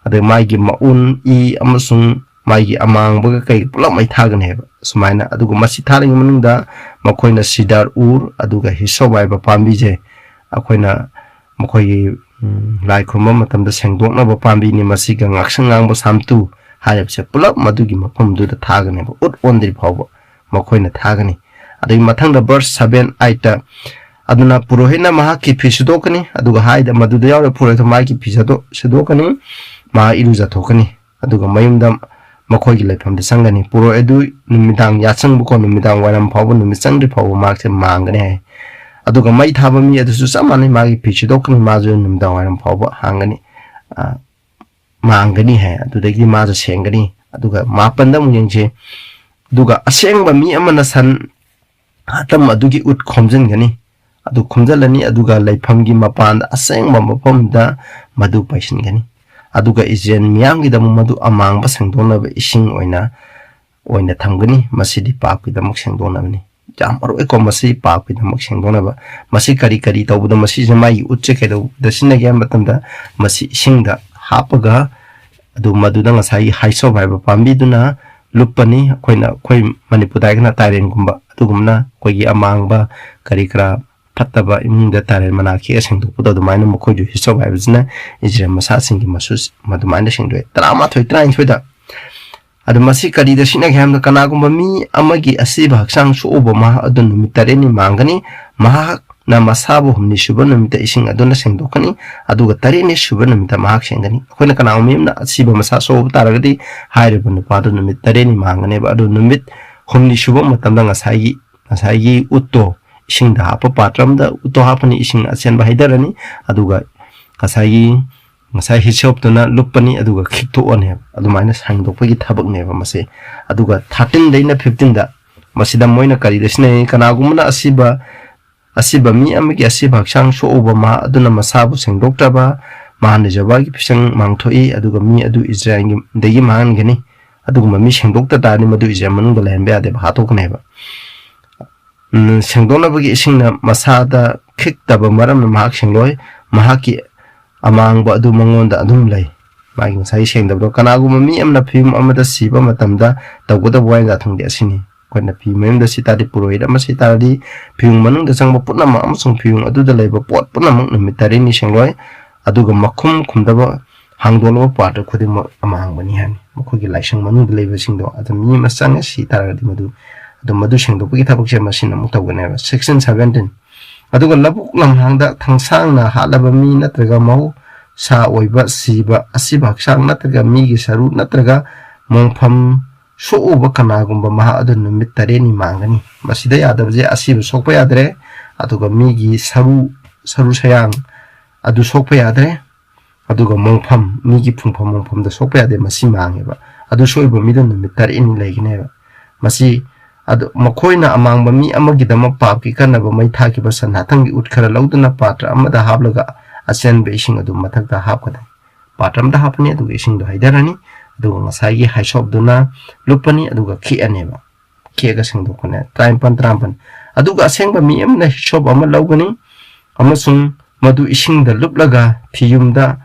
ꯑꯗꯨꯒ ꯃꯥꯒꯤ ꯃꯎꯟ, ꯏ ꯑꯃꯁꯨꯡ ꯃꯥꯒꯤ ꯑꯃꯥꯡꯕꯒ ꯀꯩ ꯄꯨꯂꯞ ꯃꯩ ꯊꯥꯒꯅꯦꯕ꯫ ꯁꯨꯃꯥꯏꯅ, ꯑꯗꯨꯒ ꯃꯁꯤ ꯊꯥꯔꯤꯉꯩ ꯃꯅꯨꯡꯗ ꯃꯈꯣꯏꯅ ꯁꯤꯗꯥꯔ, ꯎꯔ, ꯑꯗꯨꯒ ꯍꯤꯁꯣꯞ ꯍꯥꯏꯕ ꯄꯥꯝꯕꯤꯁꯦ ꯑꯩꯈꯣꯏꯅ ꯃꯈꯣꯏꯒꯤ, ꯎꯝ, ꯂꯥꯏ ꯈꯨꯔꯨꯝꯕ ꯃꯇꯝꯗ ꯁꯦꯡꯗꯣꯛꯅꯕ ꯄꯥꯝꯕꯤꯅꯤ, ꯃꯁꯤꯒ ꯉꯥꯛꯁꯪ ꯉꯥꯡꯕ ꯁꯥꯝꯇꯨ ꯍꯥꯏꯔꯤꯕꯁꯦ ꯄꯨꯂꯞ ꯃꯗꯨꯒꯤ ꯃꯐꯝꯗꯨꯗ ꯊꯥꯒꯅꯦꯕ, ꯎꯠ ꯑꯣꯟꯗ꯭ꯔꯤ ꯐꯥꯎꯕ ꯃꯈꯣꯏꯅ ꯊꯥꯒꯅꯤ꯫ ꯑꯗꯨꯒꯤ ꯃꯊꯪꯗ ꯕꯔꯁ ꯁꯚꯦꯟ, ꯑꯩꯠꯇ, "ꯑꯗꯨꯅ ꯄꯨꯔꯣꯍꯤꯠꯅ ꯃꯍꯥꯛꯀꯤ ꯐꯤ ꯁꯨꯗꯣꯛꯀꯅꯤ, ꯑꯗꯨꯒ ꯍꯥꯏꯗ ꯃꯗꯨꯗ ꯌꯥꯎꯔꯤꯕ ꯄꯨꯔꯣꯍꯤꯠꯇ ꯃꯍꯥꯛꯀꯤ ꯐꯤ ꯁꯨꯗꯣꯛ-, ꯁꯨꯗꯣꯛꯀꯅꯤ, ꯃꯍꯥꯛ ꯏꯔꯨꯖꯊꯣꯛꯀꯅꯤ, ꯑꯗꯨꯒ ꯃꯌꯨꯝꯗ ꯃꯈꯣꯏꯒꯤ ꯂꯩꯐꯝꯗ ꯆꯪꯒꯅꯤ꯫ ꯄꯨꯔꯣꯍꯤꯠ ꯑꯗꯨ ꯅꯨꯃꯤꯗꯥꯡ ꯌꯥꯆꯪꯕꯀꯣ, ꯅꯨꯃꯤꯗꯥꯡ ꯋꯥꯏꯔꯝ ꯐꯥꯎꯕ, ꯅꯨꯃꯤꯠ ꯆꯪꯗ꯭ꯔꯤ ꯐꯥꯎꯕ ꯃꯍꯥꯛꯁꯦ ꯃꯥꯡꯒꯅꯤ" ꯍꯥꯏ꯫ ꯑꯗꯨꯒ ꯃꯩ ꯊꯥꯕ ꯃꯤ ꯑꯗꯨꯁꯨ ꯆꯞ ꯃꯥꯟꯅꯩ, ꯃꯥꯒꯤ ꯐꯤ ꯁꯨꯗꯣꯛꯀꯅꯤ, ꯃꯥꯁꯨ ꯅꯨꯃꯤꯗꯥꯡ ꯋꯥꯏꯔꯝ ꯐꯥꯎꯕ ꯍꯥꯡꯒꯅꯤ꯫ ꯑ, ꯃꯥꯡꯒꯅꯤ ꯍꯥꯏ꯫ ꯑꯗꯨꯗꯒꯤꯗꯤ ꯃꯥꯁꯨ ꯁꯦꯡꯒꯅꯤ꯫ ꯑꯗꯨꯒ ꯃꯥꯄꯟꯗ ꯑꯃꯨꯛ ꯌꯦꯡꯁꯤ꯫ ꯑꯗꯨꯒ ꯑꯁꯦꯡꯕ ꯃꯤ ꯑꯃꯅ ꯁꯟ ꯍꯥꯠꯇꯝ ꯑꯗꯨꯒꯤ ꯎꯠ ꯈꯣꯝꯖꯤꯟꯒꯅꯤ꯫ ꯑꯗꯨ ꯈꯣꯝꯖꯤꯜꯂꯅꯤ, ꯑꯗꯨꯒ ꯂꯩꯐꯝꯒꯤ ꯃꯄꯥꯟꯗ ꯑꯁꯦꯡꯕ ꯃꯐꯝꯗ ꯃꯗꯨ ꯄꯩꯁꯤꯟꯒꯅꯤ꯫ ꯑꯗꯨꯒ ꯏꯁꯔꯥꯌꯦꯜ ꯃꯤꯌꯥꯝꯒꯤꯗꯃꯛ ꯃꯗꯨ ꯑꯃꯥꯡꯕ ꯁꯦꯡꯗꯣꯛꯅꯕ ꯏꯁꯤꯡ ꯑꯣꯏꯅ, ꯑꯣꯏꯅ ꯊꯝꯒꯅꯤ꯫ ꯃꯁꯤꯗꯤ ꯄꯥꯞꯀꯤꯗꯃꯛ ꯁꯦꯡꯗꯣꯛꯅꯕꯅꯤ꯫ ꯌꯥꯝ ꯃꯔꯨ ꯑꯣꯏꯀꯣ, ꯃꯁꯤ ꯄꯥꯞꯀꯤꯗꯃꯛ ꯁꯦꯡꯗꯣꯛꯅꯕ꯫ ꯃꯁꯤ ꯀꯔꯤ ꯀꯔꯤ ꯇꯧꯕꯗ, ꯃꯁꯤꯁꯦ ꯃꯥꯒꯤ ꯎꯠꯁꯦ ꯀꯩꯗꯧꯕꯗ ꯁꯤꯖꯤꯟꯅꯒꯦ ꯍꯥꯏꯕ ꯃꯇꯝꯗ, ꯃꯁꯤ ꯏꯁꯤꯡꯗ ꯍꯥꯞꯄꯒ, ꯑꯗꯨ ꯃꯗꯨꯗ ꯉꯁꯥꯏꯒꯤ ꯍꯥꯏꯁꯣꯞ ꯍꯥꯏꯕ ꯄꯥꯝꯕꯤꯗꯨꯅ ꯂꯨꯞꯄꯅꯤ꯫ ꯑꯩꯈꯣꯏꯅ, ꯑꯩꯈꯣꯏ ꯃꯅꯤꯄꯨꯔꯗ ꯍꯥꯏꯔꯒꯅ ꯇꯥꯏꯔꯦꯟꯒꯨꯝꯕ, ꯑꯗꯨꯒꯨꯝꯅ ꯑꯩꯈꯣꯏꯒꯤ ꯑꯃꯥꯡꯕ ꯀꯔꯤ ꯀꯔꯥ ꯐꯠꯇꯕ ꯏꯃꯨꯡꯗ ꯇꯥꯏꯔꯦꯟ ꯃꯅꯥ ꯈꯤꯛꯑ ꯁꯦꯡꯗꯣꯛꯄꯗꯣ ꯑꯗꯨꯃꯥꯏꯅ ꯃꯈꯣꯏꯁꯨ ꯍꯤꯁꯣꯞ ꯍꯥꯏꯕꯁꯤꯅ ꯏꯁꯔꯥꯌꯦꯜ ꯃꯆꯥꯁꯤꯡꯒꯤ ꯃꯁꯨ ꯑꯗꯨꯃꯥꯏꯅ ꯁꯦꯡꯗꯣꯛꯑꯦ꯫ ꯇꯔꯥꯃꯥꯊꯣꯏ, ꯇꯔꯥꯅꯤꯊꯣꯏꯗ꯫ ꯑꯗꯨ ꯃꯁꯤ ꯀꯔꯤꯗ ꯁꯤꯖꯤꯟꯅꯒꯦ ꯍꯥꯏꯕꯗ, ꯀꯅꯥꯒꯨꯝꯕ ꯃꯤ ꯑꯃꯒꯤ ꯑꯁꯤꯕ ꯍꯛꯆꯥꯡ ꯁꯣꯛꯎꯕ ꯃꯍꯥꯛ ꯑꯗꯨ ꯅꯨꯃꯤꯠ ꯇꯔꯦꯠꯅꯤ ꯃꯥꯡꯒꯅꯤ꯫ ꯃꯍꯥꯛꯅ ꯃꯁꯥꯕꯨ ꯍꯨꯝꯅꯤ ꯁꯨꯕ ꯅꯨꯃꯤꯠꯇ ꯏꯁꯤꯡ ꯑꯗꯨꯅ ꯁꯦꯡꯗꯣꯛꯀꯅꯤ, ꯑꯗꯨꯒ ꯇꯔꯦꯠꯅꯤ ꯁꯨꯕ ꯅꯨꯃꯤꯠꯇ ꯃꯍꯥꯛ ꯁꯦꯡꯒꯅꯤ꯫ ꯑꯩꯈꯣꯏꯅ ꯀꯅꯥꯒꯨꯝꯕ ꯑꯃꯅ ꯑꯁꯤꯕ ꯃꯁꯥ ꯁꯣꯛꯎꯕ ꯇꯥꯔꯒꯗꯤ, ꯍꯥꯏꯔꯤꯕ ꯅꯨꯄꯥꯗꯨ ꯅꯨꯃꯤꯠ ꯇꯔꯦꯠꯅꯤ ꯃꯥꯡꯒꯅꯦꯕ꯫ ꯑꯗꯨ ꯅꯨꯃꯤꯠ ꯍꯨꯝꯅꯤ ꯁꯨꯕ ꯃꯇꯝꯗ ꯉꯁꯥꯏꯒꯤ, ꯉꯁꯥꯏꯒꯤ ꯎꯠꯇꯣ ꯏꯁꯤꯡꯗ ꯍꯥꯞꯄ ꯄꯥꯇ꯭ꯔ ꯑꯃꯗ ꯎꯠꯇꯣ ꯍꯥꯞꯄꯅꯤ, ꯏꯁꯤꯡ ꯑꯆꯦꯟꯕ ꯍꯩꯊꯔꯅꯤ, ꯑꯗꯨꯒ ꯉꯁꯥꯏꯒꯤ, ꯉꯁꯥꯏ ꯍꯤꯁꯣꯞꯇꯨꯅ ꯂꯨꯞꯄꯅꯤ, ꯑꯗꯨꯒ ꯈꯤꯛꯇꯣꯛꯑꯅꯦꯕ꯫ ꯑꯗꯨꯃꯥꯏꯅ ꯁꯦꯡꯗꯣꯛꯄꯒꯤ ꯊꯕꯛꯅꯦꯕ ꯃꯁꯤ꯫ ꯑꯗꯨꯒ ꯊꯥꯔꯇꯤꯟꯗꯩꯅ ꯐꯤꯐꯇꯤꯟꯗ, ꯃꯁꯤꯗ ꯃꯣꯏꯅ ꯀꯔꯤꯗ ꯁꯤꯖꯤꯟꯅꯩ? ꯀꯅꯥꯒꯨꯝꯕꯅ ꯑꯁꯤꯕ, ꯑꯁꯤꯕ ꯃꯤ ꯑꯃꯒꯤ ꯑꯁꯤꯕ ꯍꯛꯆꯥꯡ ꯁꯣꯛꯎꯕ ꯃꯍꯥꯛ ꯑꯗꯨꯅ ꯃꯁꯥꯕꯨ ꯁꯦꯡꯗꯣꯛꯇ꯭ꯔꯕ, ꯃꯍꯥꯛꯅ ꯖꯦꯍꯣꯚꯥꯒꯤ ꯐꯤꯁꯪ ꯃꯥꯡꯊꯣꯛꯏ, ꯑꯗꯨꯒ ꯃꯤ ꯑꯗꯨ ꯏꯁꯔꯥꯌꯦꯜꯗꯒꯤ ꯃꯥꯡꯍꯟꯒꯅꯤ꯫ ꯑꯗꯨꯒꯨꯝꯕ ꯃꯤ ꯁꯦꯡꯗꯣꯛꯇ ꯇꯥꯔꯗꯤ ꯃꯗꯨ ꯏꯁꯔꯥꯌꯦꯜ ꯃꯅꯨꯡꯗ ꯂꯩꯍꯟꯕ ꯌꯥꯗꯦꯕ, ꯍꯥꯠꯇꯣꯛꯀꯅꯦꯕ꯫ ꯎꯝ, ꯁꯦꯡꯗꯣꯛꯅꯕꯒꯤ ꯏꯁꯤꯡꯅ ꯃꯁꯥꯗ ꯈꯤꯛꯇꯕ ꯃꯔꯝꯅ ꯃꯍꯥꯛ ꯁꯦꯡꯂꯣꯏ, ꯃꯍꯥꯛꯀꯤ ꯑꯃꯥꯡꯕ ꯑꯗꯨ ꯃꯉꯣꯟꯗ ꯑꯗꯨꯝ ꯂꯩ꯫ ꯃꯥꯒꯤ ꯉꯁꯥꯏꯒꯤ ꯁꯦꯡꯗꯕꯗꯣ꯫ ꯀꯅꯥꯒꯨꯝꯕ ꯃꯤ ꯑꯃꯅ ꯐꯤꯌꯨꯝ ꯑꯃꯗ ꯁꯤꯕ ꯃꯇꯝꯗ ꯇꯧꯒꯗꯕ ꯋꯥꯌꯦꯜ ꯌꯥꯊꯪꯗꯤ ꯑꯁꯤꯅꯤ꯫ ꯑꯩꯈꯣꯏꯅ ꯐꯤ ꯃꯌꯨꯝꯗ ꯁꯤ ꯇꯥꯔꯗꯤ, ꯄꯨꯔꯣꯍꯤꯠ ꯑꯃ ꯁꯤ ꯇꯥꯔꯗꯤ, ꯐꯤꯌꯨꯝ ꯃꯅꯨꯡꯗ ꯆꯪꯕ ꯄꯨꯝꯅꯃꯛ ꯑꯃꯁꯨꯡ ꯐꯤꯌꯨꯝ ꯑꯗꯨꯗ ꯂꯩꯕ ꯄꯣꯠ ꯄꯨꯝꯅꯃꯛ ꯅꯨꯃꯤꯠ ꯇꯔꯦꯠꯅꯤ ꯁꯦꯡꯂꯣꯏ, ꯑꯗꯨꯒ ꯃꯈꯨꯝ ꯈꯨꯝꯗꯕ ꯍꯥꯡꯗꯣꯛꯂꯕ ꯄꯥꯇ꯭ꯔ ꯈꯨꯗꯤꯡꯃꯛ ꯑꯃꯥꯡꯕꯅꯤ ꯍꯥꯏꯅꯤ꯫ ꯃꯈꯣꯏꯒꯤ ꯂꯥꯏꯁꯪ ꯃꯅꯨꯡꯗ ꯂꯩꯕꯁꯤꯡꯗꯣ, ꯑꯗꯨ ꯃꯤ ꯑꯃ ꯆꯪꯉꯦ ꯁꯤ ꯇꯥꯔꯒꯗꯤ ꯃꯗꯨ, ꯑꯗꯨ ꯃꯗꯨ ꯁꯦꯡꯗꯣꯛꯄꯒꯤ ꯊꯕꯛꯁꯦ ꯃꯁꯤꯅ ꯑꯃꯨꯛ ꯇꯧꯒꯅꯦꯕ꯫ Sixteen seventeen. ꯑꯗꯨꯒ ꯂꯧꯕꯨꯛ ꯂꯝꯍꯥꯡꯗ ꯊꯥꯡꯁꯥꯡꯅ ꯍꯥꯠꯂꯕ ꯃꯤ ꯅꯠꯇ꯭ꯔꯒ ꯃꯍꯧꯁꯥ ꯑꯣꯏꯕ ꯁꯤꯕ, ꯑꯁꯤꯕ ꯍꯛꯆꯥꯡ ꯅꯠꯇ꯭ꯔꯒ ꯃꯤꯒꯤ ꯁꯔꯨ ꯅꯠꯇ꯭ꯔꯒ ꯃꯣꯡꯐꯝ ꯁꯣꯛꯎꯕ ꯀꯅꯥꯒꯨꯝꯕ ꯃꯍꯥꯛ ꯑꯗꯨ ꯅꯨꯃꯤꯠ ꯇꯔꯦꯠꯅꯤ ꯃꯥꯡꯒꯅꯤ꯫ ꯃꯁꯤꯗ ꯌꯥꯗꯕꯁꯦ ꯑꯁꯤꯕ ꯁꯣꯛꯄ ꯌꯥꯗ꯭ꯔꯦ, ꯑꯗꯨꯒ ꯃꯤꯒꯤ ꯁꯔꯨ, ꯁꯔꯨ ꯁꯌꯥꯡ ꯑꯗꯨ ꯁꯣꯛꯄ ꯌꯥꯗ꯭ꯔꯦ, ꯑꯗꯨꯒ ꯃꯣꯡꯐꯝ, ꯃꯤꯒꯤ ꯐꯨꯡꯐꯝ ꯃꯣꯡꯐꯝꯗ ꯁꯣꯛꯄ ꯌꯥꯗꯦ, ꯃꯁꯤ ꯃꯥꯡꯉꯦꯕ꯫ ꯑꯗꯨ ꯁꯣꯛꯏꯕ ꯃꯤꯗꯣ ꯅꯨꯃꯤꯠ ꯇꯔꯦꯠꯅꯤ ꯂꯩꯒꯅꯦꯕ꯫ ꯃꯁꯤ ꯑꯗꯨ ꯃꯈꯣꯏꯅ ꯑꯃꯥꯡꯕ ꯃꯤ ꯑꯃꯒꯤꯗꯃꯛ ꯄꯥꯞꯀꯤ ꯀꯟꯅꯕ ꯃꯩ ꯊꯥꯈꯤꯕ ꯁꯟ ꯍꯥꯇꯝꯒꯤ ꯎꯠ ꯈꯔ ꯂꯧꯗꯨꯅ ꯄꯥꯇ꯭ꯔ ꯑꯃꯗ ꯍꯥꯞꯂꯒ ꯑꯆꯦꯟꯕ ꯏꯁꯤꯡ ꯑꯗꯨ ꯃꯊꯛꯇ ꯍꯥꯞꯀꯗꯕꯅꯤ꯫ ꯄꯥꯇ꯭ꯔ ꯑꯃꯗ ꯍꯥꯞꯄꯅꯤ, ꯑꯗꯨꯒ ꯏꯁꯤꯡꯗꯣ ꯍꯩꯊꯔꯅꯤ, ꯑꯗꯨꯒ ꯉꯁꯥꯏꯒꯤ ꯍꯥꯏꯁꯣꯞꯇꯨꯅ ꯂꯨꯞꯄꯅꯤ, ꯑꯗꯨꯒ ꯈꯤꯛꯑꯅꯦꯕ꯫ ꯈꯤꯛꯑꯒ ꯁꯦꯡꯗꯣꯛꯄꯅꯦ꯫ ꯇꯔꯥꯅꯤꯄꯥꯟ, ꯇꯔꯥꯃꯥꯄꯟ꯫ ꯑꯗꯨꯒ ꯑꯁꯦꯡꯕ ꯃꯤ ꯑꯃꯅ ꯍꯤꯁꯣꯞ ꯑꯃ ꯂꯧꯒꯅꯤ ꯑꯃꯁꯨꯡ ꯃꯗꯨ ꯏꯁꯤꯡꯗ ꯂꯨꯞꯂꯒ ꯐꯤꯌꯨꯝꯗ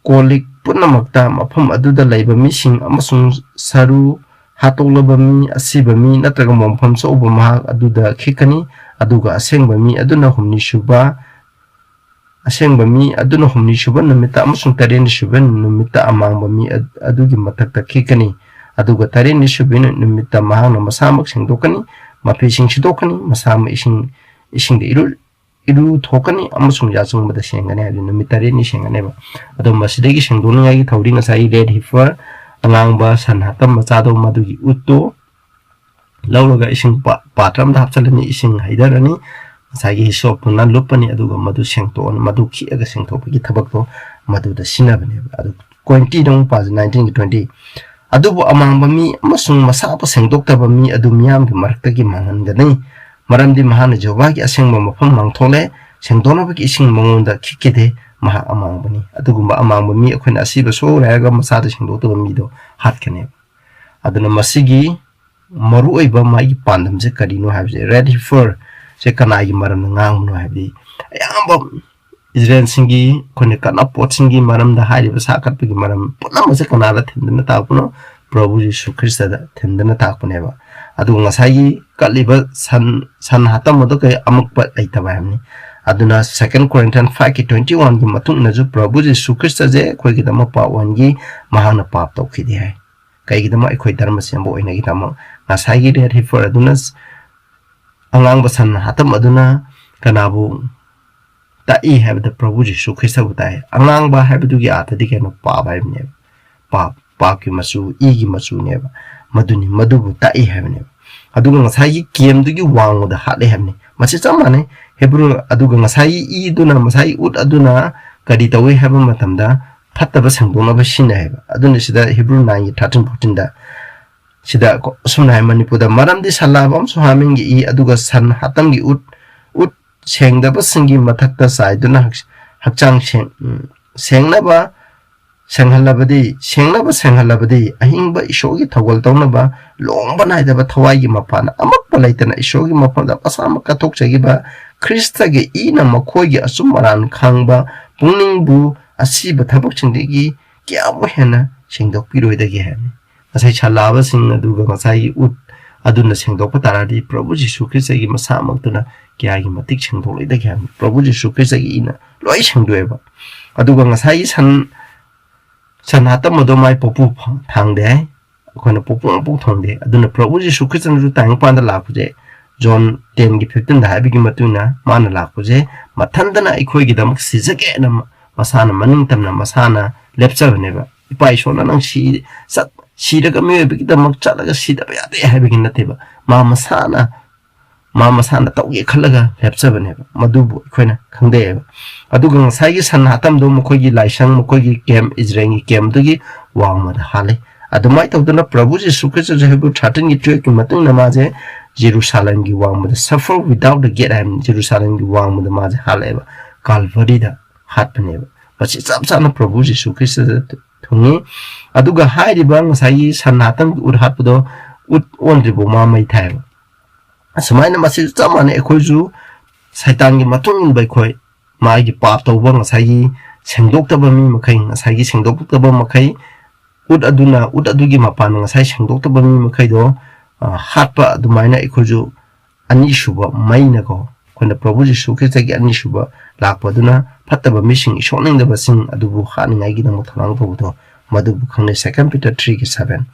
ꯀꯣꯜ ꯂꯤꯛ ꯄꯨꯝꯅꯃꯛꯇ ꯃꯐꯝ ꯑꯗꯨꯗ ꯂꯩꯕ ꯃꯤꯁꯤꯡ ꯑꯃꯁꯨꯡ ꯁꯔꯨ ꯍꯥꯠꯇꯣꯛꯂꯕ ꯃꯤ, ꯑꯁꯤꯕ ꯃꯤ ꯅꯠꯇ꯭ꯔꯒ ꯃꯣꯡꯐꯝ ꯁꯣꯛꯎꯕ ꯃꯍꯥꯛ ꯑꯗꯨꯗ ꯈꯤꯛꯀꯅꯤ, ꯑꯗꯨꯒ ꯑꯁꯦꯡꯕ ꯃꯤ ꯑꯗꯨꯅ ꯍꯨꯝꯅꯤ ꯁꯨꯕ, ꯑꯁꯦꯡꯕ ꯃꯤ ꯑꯗꯨꯅ ꯍꯨꯝꯅꯤ ꯁꯨꯕ ꯅꯨꯃꯤꯠꯇ ꯑꯃꯁꯨꯡ ꯇꯔꯦꯠꯅꯤ ꯁꯨꯕ ꯅꯨꯃꯤꯠꯇ ꯑꯃꯥꯡꯕ ꯃꯤ ꯑꯗ-, ꯑꯗꯨꯒꯤ ꯃꯊꯛꯇ ꯈꯤꯛꯀꯅꯤ, ꯑꯗꯨꯒ ꯇꯔꯦꯠꯅꯤ ꯁꯨꯕ ꯅꯨꯃꯤꯠꯇ ꯃꯍꯥꯛꯅ ꯃꯁꯥꯃꯛ ꯁꯦꯡꯗꯣꯛꯀꯅꯤ, ꯃꯐꯤꯁꯤꯡ ꯁꯤꯗꯣꯛꯀꯅꯤ, ꯃꯁꯥꯃꯛ ꯏꯁꯤꯡ, ꯏꯁꯤꯡꯗ ꯏꯔꯨ-, ꯏꯔꯨ ꯊꯣꯛꯀꯅꯤ ꯑꯃꯁꯨꯡ ꯌꯥꯆꯪꯕꯗ ꯁꯦꯡꯒꯅꯤ ꯍꯥꯏꯕꯗꯤ ꯅꯨꯃꯤꯠ ꯇꯔꯦꯠꯅꯤ ꯁꯦꯡꯒꯅꯦꯕ꯫ ꯑꯗꯣ ꯃꯁꯤꯗꯒꯤ ꯁꯦꯡꯗꯣꯛꯅꯤꯡꯉꯥꯏꯒꯤ ꯊꯧꯔꯤ ꯉꯁꯥꯏꯒꯤ ꯔꯦꯗ ꯍꯤꯐꯔ, ꯑꯉꯥꯡꯕ ꯁꯟ ꯍꯥꯇꯝ ꯃꯆꯥꯗꯣ, ꯃꯗꯨꯒꯤ ꯎꯠꯇꯣ ꯂꯧꯔꯒ ꯏꯁꯤꯡ ꯄꯥ-, ꯄꯥꯇ꯭ꯔ ꯑꯃꯗ ꯍꯥꯞꯆꯤꯜꯂꯅꯤ, ꯏꯁꯤꯡ ꯍꯩꯊꯔꯅꯤ, ꯉꯁꯥꯏꯒꯤ ꯍꯤꯁꯣꯞꯇꯨꯅ ꯂꯨꯞꯄꯅꯤ, ꯑꯗꯨꯒ ꯃꯗꯨ ꯁꯦꯡꯇꯣꯛꯑꯅꯤ, ꯃꯗꯨ ꯈꯤꯛꯑꯒ ꯁꯦꯡꯊꯣꯛꯄꯒꯤ ꯊꯕꯛꯇꯣ ꯃꯗꯨꯗ ꯁꯤꯖꯤꯟꯅꯕꯅꯦꯕ꯫ ꯑꯗꯨ ꯀ꯭ꯋꯦꯟꯇꯤꯗ ꯑꯃꯨꯛ ꯄꯥꯁꯦ, ꯅꯥꯏꯟꯇꯤꯟꯒꯤ ꯀ꯭ꯋꯦꯟꯇꯤ꯫ ꯑꯗꯨꯕꯨ ꯑꯃꯥꯡꯕ ꯃꯤ ꯑꯃꯁꯨꯡ ꯃꯁꯥꯕꯨ ꯁꯦꯡꯗꯣꯛꯇꯕ ꯃꯤ ꯑꯗꯨ ꯃꯤꯌꯥꯝꯒꯤ ꯃꯔꯛꯇꯒꯤ ꯃꯥꯡꯍꯟꯒꯅꯤ, ꯃꯔꯝꯗꯤ ꯃꯍꯥꯛꯅ ꯖꯦꯍꯣꯚꯥꯒꯤ ꯑꯁꯦꯡꯕ ꯃꯐꯝ ꯃꯥꯡꯊꯣꯛꯂꯦ, ꯁꯦꯡꯗꯣꯛꯅꯕꯒꯤ ꯏꯁꯤꯡ ꯃꯉꯣꯟꯗ ꯈꯤꯛꯈꯤꯗꯦ, ꯃꯍꯥꯛ ꯑꯃꯥꯡꯕꯅꯤ꯫ ꯑꯗꯨꯒꯨꯝꯕ ꯑꯃꯥꯡꯕ ꯃꯤ ꯑꯩꯈꯣꯏꯅ ꯑꯁꯤꯕ ꯁꯣꯛꯎꯔꯦ ꯍꯥꯏꯔꯒ ꯃꯁꯥꯗ ꯁꯦꯡꯗꯣꯛꯇꯕ ꯃꯤꯗꯣ ꯍꯥꯠꯀꯅꯦꯕ꯫ ꯑꯗꯨꯅ ꯃꯁꯤꯒꯤ ꯃꯔꯨꯑꯣꯏꯕ ꯃꯥꯒꯤ ꯄꯥꯟꯗꯝꯁꯦ ꯀꯔꯤꯅꯣ ꯍꯥꯏꯕꯁꯦ, ꯔꯦꯗ ꯍꯤꯐꯔ ꯁꯦ ꯀꯅꯥꯒꯤ ꯃꯔꯝꯗ ꯉꯥꯡꯕꯅꯣ ꯍꯥꯏꯕꯗꯤ, ꯑꯌꯥꯝꯕ ꯏꯖꯔꯦꯜꯁꯤꯡꯒꯤ, ꯑꯩꯈꯣꯏꯅ ꯀꯠꯅ ꯄꯣꯠꯁꯤꯡꯒꯤ ꯃꯔꯝꯗ ꯍꯥꯏꯔꯤꯕ ꯁꯥ ꯀꯠꯄꯒꯤ ꯃꯔꯝ ꯄꯨꯝꯅꯃꯛꯁꯦ ꯀꯅꯥꯗ ꯊꯤꯟꯗꯨꯅ ꯇꯥꯛꯄꯅꯣ? ꯄ꯭ꯔꯚꯨ ꯖꯤꯁꯨ ꯈ꯭ꯔꯤꯁꯇꯗ ꯊꯤꯟꯗꯨꯅ ꯇꯥꯛꯄꯅꯦꯕ꯫ ꯑꯗꯨꯒ ꯉꯁꯥꯏꯒꯤ ꯀꯠꯂꯤꯕ ꯁꯟ, ꯁꯟ ꯍꯥꯇꯝ ꯑꯗꯨ ꯀꯩ ꯑꯃꯨꯛꯄ ꯂꯩꯇꯕ ꯍꯥꯏꯕꯅꯤ꯫ ꯑꯗꯨꯅ Second Corinthians five ꯀꯤ twenty one ꯒꯤ ꯃꯇꯨꯡ ꯏꯟꯅꯁꯨ ꯄ꯭ꯔꯚꯨ ꯖꯤꯁꯨ ꯈ꯭ꯔꯤꯁꯇꯁꯦ ꯑꯩꯈꯣꯏꯒꯤꯗꯃꯛ ꯄꯥꯞ ꯑꯣꯟꯈꯤ, ꯃꯍꯥꯛꯅ ꯄꯥꯞ ꯇꯧꯈꯤꯗꯦ ꯍꯥꯏ꯫ ꯀꯩꯒꯤꯗꯃꯛ? ꯑꯩꯈꯣꯏ ꯙꯔꯃ ꯁꯦꯝꯕ ꯑꯣꯏꯅꯒꯤꯗꯃꯛ꯫ ꯉꯁꯥꯏꯒꯤ ꯔꯦꯗ ꯍꯤꯐꯔ ꯑꯗꯨꯅ ꯑꯉꯥꯡꯕ ꯁꯟ ꯍꯥꯇꯝ ꯑꯗꯨꯅ ꯀꯅꯥꯕꯨ ꯇꯥꯛꯏ ꯍꯥꯏꯕꯗ ꯄ꯭ꯔꯚꯨ ꯖꯤꯁꯨ ꯈ꯭ꯔꯤꯁꯇꯕꯨ ꯇꯥꯛꯏ꯫ ꯑꯉꯥꯡꯕ ꯍꯥꯏꯕꯗꯨꯒꯤ ꯑꯥꯔꯊꯗꯤ ꯀꯩꯅꯣ? ꯄꯥꯞ ꯍꯥꯏꯕꯅꯦꯕ꯫ ꯄꯥꯞ, ꯄꯥꯞꯀꯤ ꯃꯆꯨ, ꯏꯒꯤ ꯃꯆꯨꯅꯦꯕ꯫ ꯃꯗꯨꯅꯤ, ꯃꯗꯨꯕꯨ ꯇꯥꯛꯏ ꯍꯥꯏꯕꯅꯦꯕ꯫ ꯑꯗꯨꯒ ꯉꯁꯥꯏꯒꯤ ꯀꯦꯝꯗꯨꯒꯤ ꯋꯥꯡꯃꯗ ꯍꯥꯠꯂꯦ ꯍꯥꯏꯕꯅꯤ꯫ ꯃꯁꯤ ꯆꯞ ꯃꯥꯟꯅꯩ꯫ ꯍꯦꯕ꯭ꯔꯨ, ꯑꯗꯨꯒ ꯉꯁꯥꯏꯒꯤ ꯏꯗꯨꯅ, ꯉꯁꯥꯏꯒꯤ ꯎꯠ ꯑꯗꯨꯅ ꯀꯔꯤ ꯇꯧꯏ ꯍꯥꯏꯕ ꯃꯇꯝꯗ ꯐꯠꯇꯕ ꯁꯦꯡꯗꯣꯛꯅꯕ ꯁꯤꯖꯤꯟꯅꯩ ꯍꯥꯏꯕ꯫ ꯑꯗꯨꯅ ꯁꯤꯗ Hebrew nine ꯒꯤ thirteen fourteen ꯗ ꯁꯤꯗ ꯀꯣ-, ꯑꯁꯨꯝꯅ ꯍꯥꯏ, ꯃꯅꯤꯄꯨꯔꯗ ꯃꯔꯝꯗꯤ ꯁꯟ ꯂꯥꯕ ꯑꯃꯁꯨꯡ ꯍꯥꯃꯦꯡꯒꯤ ꯏ, ꯑꯗꯨꯒ ꯁꯟ ꯍꯥꯠꯇꯝꯒꯤ ꯎꯠ, ꯎꯠ ꯁꯦꯡꯗꯕꯁꯤꯡꯒꯤ ꯃꯊꯛꯇ ꯆꯥꯏꯗꯨꯅ ꯍꯛ-, ꯍꯛꯆꯥꯡ ꯁꯦꯡ-, ꯎꯝ, ꯁꯦꯡꯅꯕ ꯁꯦꯡꯍꯜꯂꯕꯗꯤ, ꯁꯦꯡꯅꯕ ꯁꯦꯡꯍꯜꯂꯕꯗꯤ, ꯑꯍꯤꯡꯕ ꯏꯁꯣꯔꯒꯤ ꯊꯧꯒꯜ ꯇꯧꯅꯕ ꯂꯣꯡꯕ ꯅꯥꯏꯗꯕ ꯊꯋꯥꯏꯒꯤ ꯃꯄꯥꯟ ꯑꯃꯠꯇ ꯂꯩꯇꯅ ꯏꯁꯣꯔꯒꯤ ꯃꯐꯝꯗ ꯃꯁꯥꯃꯛ ꯀꯠꯊꯣꯛꯆꯈꯤꯕ ꯈ꯭ꯔꯤꯁꯇꯒꯤ ꯏꯅ ꯃꯈꯣꯏꯒꯤ ꯑꯆꯨꯝ ꯑꯔꯥꯟ ꯈꯪꯕ ꯄꯨꯛꯅꯤꯡꯕꯨ ꯑꯁꯤꯕ ꯊꯕꯛꯁꯤꯡꯗꯒꯤ ꯀꯌꯥꯃꯨꯛ ꯍꯦꯟꯅ ꯁꯦꯡꯗꯣꯛꯄꯤꯔꯣꯏꯗꯒꯦ ꯍꯥꯏꯕꯅꯤ꯫ ꯉꯁꯥꯏ ꯁꯟ ꯂꯥꯕꯁꯤꯡ ꯑꯗꯨꯒ ꯉꯁꯥꯏꯒꯤ ꯎꯠ ꯑꯗꯨꯅ ꯁꯦꯡꯗꯣꯛꯄ ꯇꯥꯔꯗꯤ, ꯄ꯭ꯔꯚꯨ ꯖꯤꯁꯨ ꯈ꯭ꯔꯤꯁꯇꯒꯤ ꯃꯁꯥꯃꯛꯇꯨꯅ ꯀꯌꯥꯒꯤ ꯃꯇꯤꯛ ꯁꯦꯡꯗꯣꯛꯂꯣꯏꯗꯒꯦ ꯍꯥꯏꯕꯅꯤ꯫ ꯄ꯭ꯔꯚꯨ ꯖꯤꯁꯨ ꯈ꯭ꯔꯤꯁꯇꯒꯤ ꯏꯅ ꯂꯣꯏ ꯁꯦꯡꯗꯣꯛꯑꯦꯕ꯫ ꯑꯗꯨꯒ ꯉꯁꯥꯏꯒꯤ ꯁꯟ, ꯁꯟ ꯍꯥꯠꯇꯝꯕꯗꯣ ꯃꯥꯏ ꯄꯣꯛꯄꯨ ꯐ-, ꯊꯥꯡꯗꯦ ꯍꯥꯏ꯫ ꯑꯩꯈꯣꯏꯅ ꯄꯣꯛꯄ ꯑꯃꯐꯥꯎ ꯊꯣꯡꯗꯦ꯫ ꯑꯗꯨꯅ ꯄ꯭ꯔꯚꯨ ꯖꯤꯁꯨ ꯈ꯭ꯔꯤꯁꯇꯅꯁꯨ ꯇꯥꯏꯕꯪꯄꯥꯟꯗ ꯂꯥꯛꯄꯁꯦ, ꯖꯣꯟ ten ꯒꯤ fifteen ꯗ ꯍꯥꯏꯕꯒꯤ ꯃꯇꯨꯡ ꯏꯟꯅ, ꯃꯥꯅ ꯂꯥꯛꯄꯁꯦ ꯃꯊꯟꯇꯅ ꯑꯩꯈꯣꯏꯒꯤꯗꯃꯛ ꯁꯤꯖꯒꯦꯅ ꯃ-, ꯃꯁꯥꯅ ꯃꯅꯤꯡ ꯇꯝꯅ ꯃꯁꯥꯅ ꯂꯦꯞꯆꯕꯅꯦꯕ꯫ ꯏꯄꯥ ꯏꯁꯣꯔꯅ ꯅꯪ ꯁꯤ-, ꯆꯠ-, ꯁꯤꯔꯒ ꯃꯤꯑꯣꯏꯕꯒꯤꯗꯃꯛ ꯆꯠꯂꯒ ꯁꯤꯗꯕ ꯌꯥꯗꯦ ꯍꯥꯏꯕꯒꯤ ꯅꯠꯇꯦꯕ꯫ ꯃꯥ ꯃꯁꯥꯅ, ꯃꯥ ꯃꯁꯥꯅ ꯇꯧꯒꯦ ꯈꯜꯂꯒ ꯂꯦꯞꯆꯕꯅꯦꯕ꯫ ꯃꯗꯨꯕꯨ ꯑꯩꯈꯣꯏꯅ ꯈꯪꯗꯩꯑꯕ꯫ ꯑꯗꯨꯒ ꯉꯁꯥꯏꯒꯤ ꯁꯟ ꯍꯥꯠꯇꯝꯗꯣ ꯃꯈꯣꯏꯒꯤ ꯂꯥꯏꯁꯪ, ꯃꯈꯣꯏꯒꯤ camp, ꯏꯖꯔꯦꯜꯒꯤ campꯇꯨꯒꯤ ꯋꯥꯡꯃꯗ ꯍꯥꯠꯂꯦ꯫ ꯑꯗꯨꯃꯥꯏꯅ ꯇꯧꯗꯅ ꯄ꯭ꯔꯚꯨ ꯖꯤꯁꯨ ꯈ꯭ꯔꯤꯁꯇꯁꯨ Hebrew thirteen ꯒꯤ twelve ꯀꯤ ꯃꯇꯨꯡ ꯏꯟꯅ ꯃꯥꯁꯦ ꯖꯦꯔꯨꯁꯥꯂꯦꯝꯒꯤ ꯋꯥꯡꯃꯗ, suffer without the gate ꯍꯥꯏꯕ ꯖꯦꯔꯨꯁꯥꯂꯦꯝꯒꯤ ꯋꯥꯡꯃꯗ ꯃꯥꯁꯦ ꯍꯥꯠꯂꯛꯑꯦꯕ, ꯀꯥꯜꯚꯔꯤꯗ ꯍꯥꯠꯄꯅꯦꯕ꯫ ꯃꯁꯤ ꯆꯞ ꯆꯥꯅ ꯄ꯭ꯔꯚꯨ ꯖꯤꯁꯨ ꯈ꯭ꯔꯤꯁꯇꯗ ꯊꯨꯡꯉꯤ꯫ ꯑꯗꯨꯒ ꯍꯥꯏꯔꯤꯕ ꯉꯁꯥꯏꯒꯤ ꯁꯟ ꯍꯥꯠꯇꯝꯒꯤ ꯎꯠ ꯍꯥꯠꯄꯗꯣ, ꯎꯠ ꯑꯣꯟꯗ꯭ꯔꯤꯕꯧ ꯃꯥ ꯃꯩ ꯊꯥꯏꯕ꯫ ꯑꯁꯨꯃꯥꯏꯅ ꯃꯁꯤꯁꯨ ꯆꯞ ꯃꯥꯟꯅꯩ꯫ ꯑꯩꯈꯣꯏꯁꯨ ꯁꯩꯇꯥꯟꯒꯤ ꯃꯇꯨꯡ ꯏꯟꯕ ꯑꯩꯈꯣꯏ, ꯃꯥꯒꯤ ꯄꯥꯞ ꯇꯧꯕ, ꯉꯁꯥꯏꯒꯤ ꯁꯦꯡꯗꯣꯛꯇꯕ ꯃꯤ ꯃꯈꯩ, ꯉꯁꯥꯏꯒꯤ ꯁꯦꯡꯗꯣꯛꯇꯕ ꯃꯈꯩ, ꯎꯠ ꯑꯗꯨꯅ, ꯎꯠ ꯑꯗꯨꯒꯤ ꯃꯄꯥꯟꯅ ꯉꯁꯥꯏ ꯁꯦꯡꯗꯣꯛꯇꯕ ꯃꯤ ꯃꯈꯩꯗꯣ, ꯑ, ꯍꯥꯠꯄ ꯑꯗꯨꯃꯥꯏꯅ ꯑꯩꯈꯣꯏꯁꯨ ꯑꯅꯤꯁꯨꯕ ꯃꯩꯅꯀꯣ, ꯑꯩꯈꯣꯏꯅ ꯄ꯭ꯔꯚꯨ ꯖꯤꯁꯨ ꯈ꯭ꯔꯤꯁꯇꯒꯤ ꯑꯅꯤꯁꯨꯕ ꯂꯥꯛꯄ ꯑꯗꯨꯅ ꯐꯠꯇꯕ ꯃꯤꯁꯤꯡ, ꯏꯁꯣꯛꯅꯤꯡꯗꯕꯁꯤꯡ ꯑꯗꯨꯕꯨ ꯍꯥꯠꯅꯤꯡꯉꯥꯏꯒꯤꯗꯃꯛ ꯊꯧꯔꯥꯡ ꯇꯧꯕꯗꯣ, ꯃꯗꯨꯕꯨ ꯈꯪꯅꯩ, Second Peter three ꯒꯤ seven꯫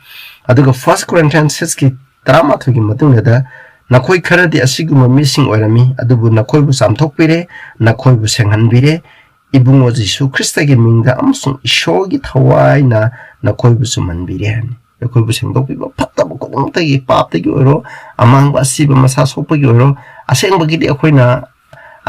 ꯑꯗꯨꯒ First Corinthians six ꯀꯤ ꯇꯔꯥꯃꯥꯊꯣꯏꯒꯤ ꯃꯇꯨꯡꯗ, "ꯅꯈꯣꯏ ꯈꯔꯗꯤ ꯑꯁꯤꯒꯨꯝꯕ ꯃꯤꯁꯤꯡ ꯑꯣꯏꯔꯝꯃꯤ, ꯑꯗꯨꯕꯨ ꯅꯈꯣꯏꯕꯨ ꯆꯥꯝꯊꯣꯛꯄꯤꯔꯦ, ꯅꯈꯣꯏꯕꯨ ꯁꯦꯡꯍꯟꯕꯤꯔꯦ, ꯏꯕꯨꯡꯉꯣ ꯖꯤꯁꯨ ꯈ꯭ꯔꯤꯁꯇꯒꯤ ꯃꯤꯡꯗ ꯑꯃꯁꯨꯡ ꯏꯁꯣꯔꯒꯤ ꯊꯋꯥꯏꯅ ꯅꯈꯣꯏꯕꯨ ꯆꯨꯝꯍꯟꯕꯤꯔꯦ" ꯍꯥꯏꯅꯤ꯫ ꯑꯩꯈꯣꯏꯕꯨ ꯁꯦꯡꯗꯣꯛꯄꯤꯕ, ꯐꯠꯇꯕ ꯈꯨꯗꯤꯡꯃꯛꯇꯒꯤ, ꯄꯥꯞꯇꯒꯤ ꯑꯣꯏꯔꯣ, ꯑꯃꯥꯡꯕ, ꯑꯁꯤꯕ, ꯃꯁꯥ ꯁꯣꯛꯄꯒꯤ ꯑꯣꯏꯔꯣ, ꯑꯁꯦꯡꯕꯒꯤꯗꯤ ꯑꯩꯈꯣꯏꯅ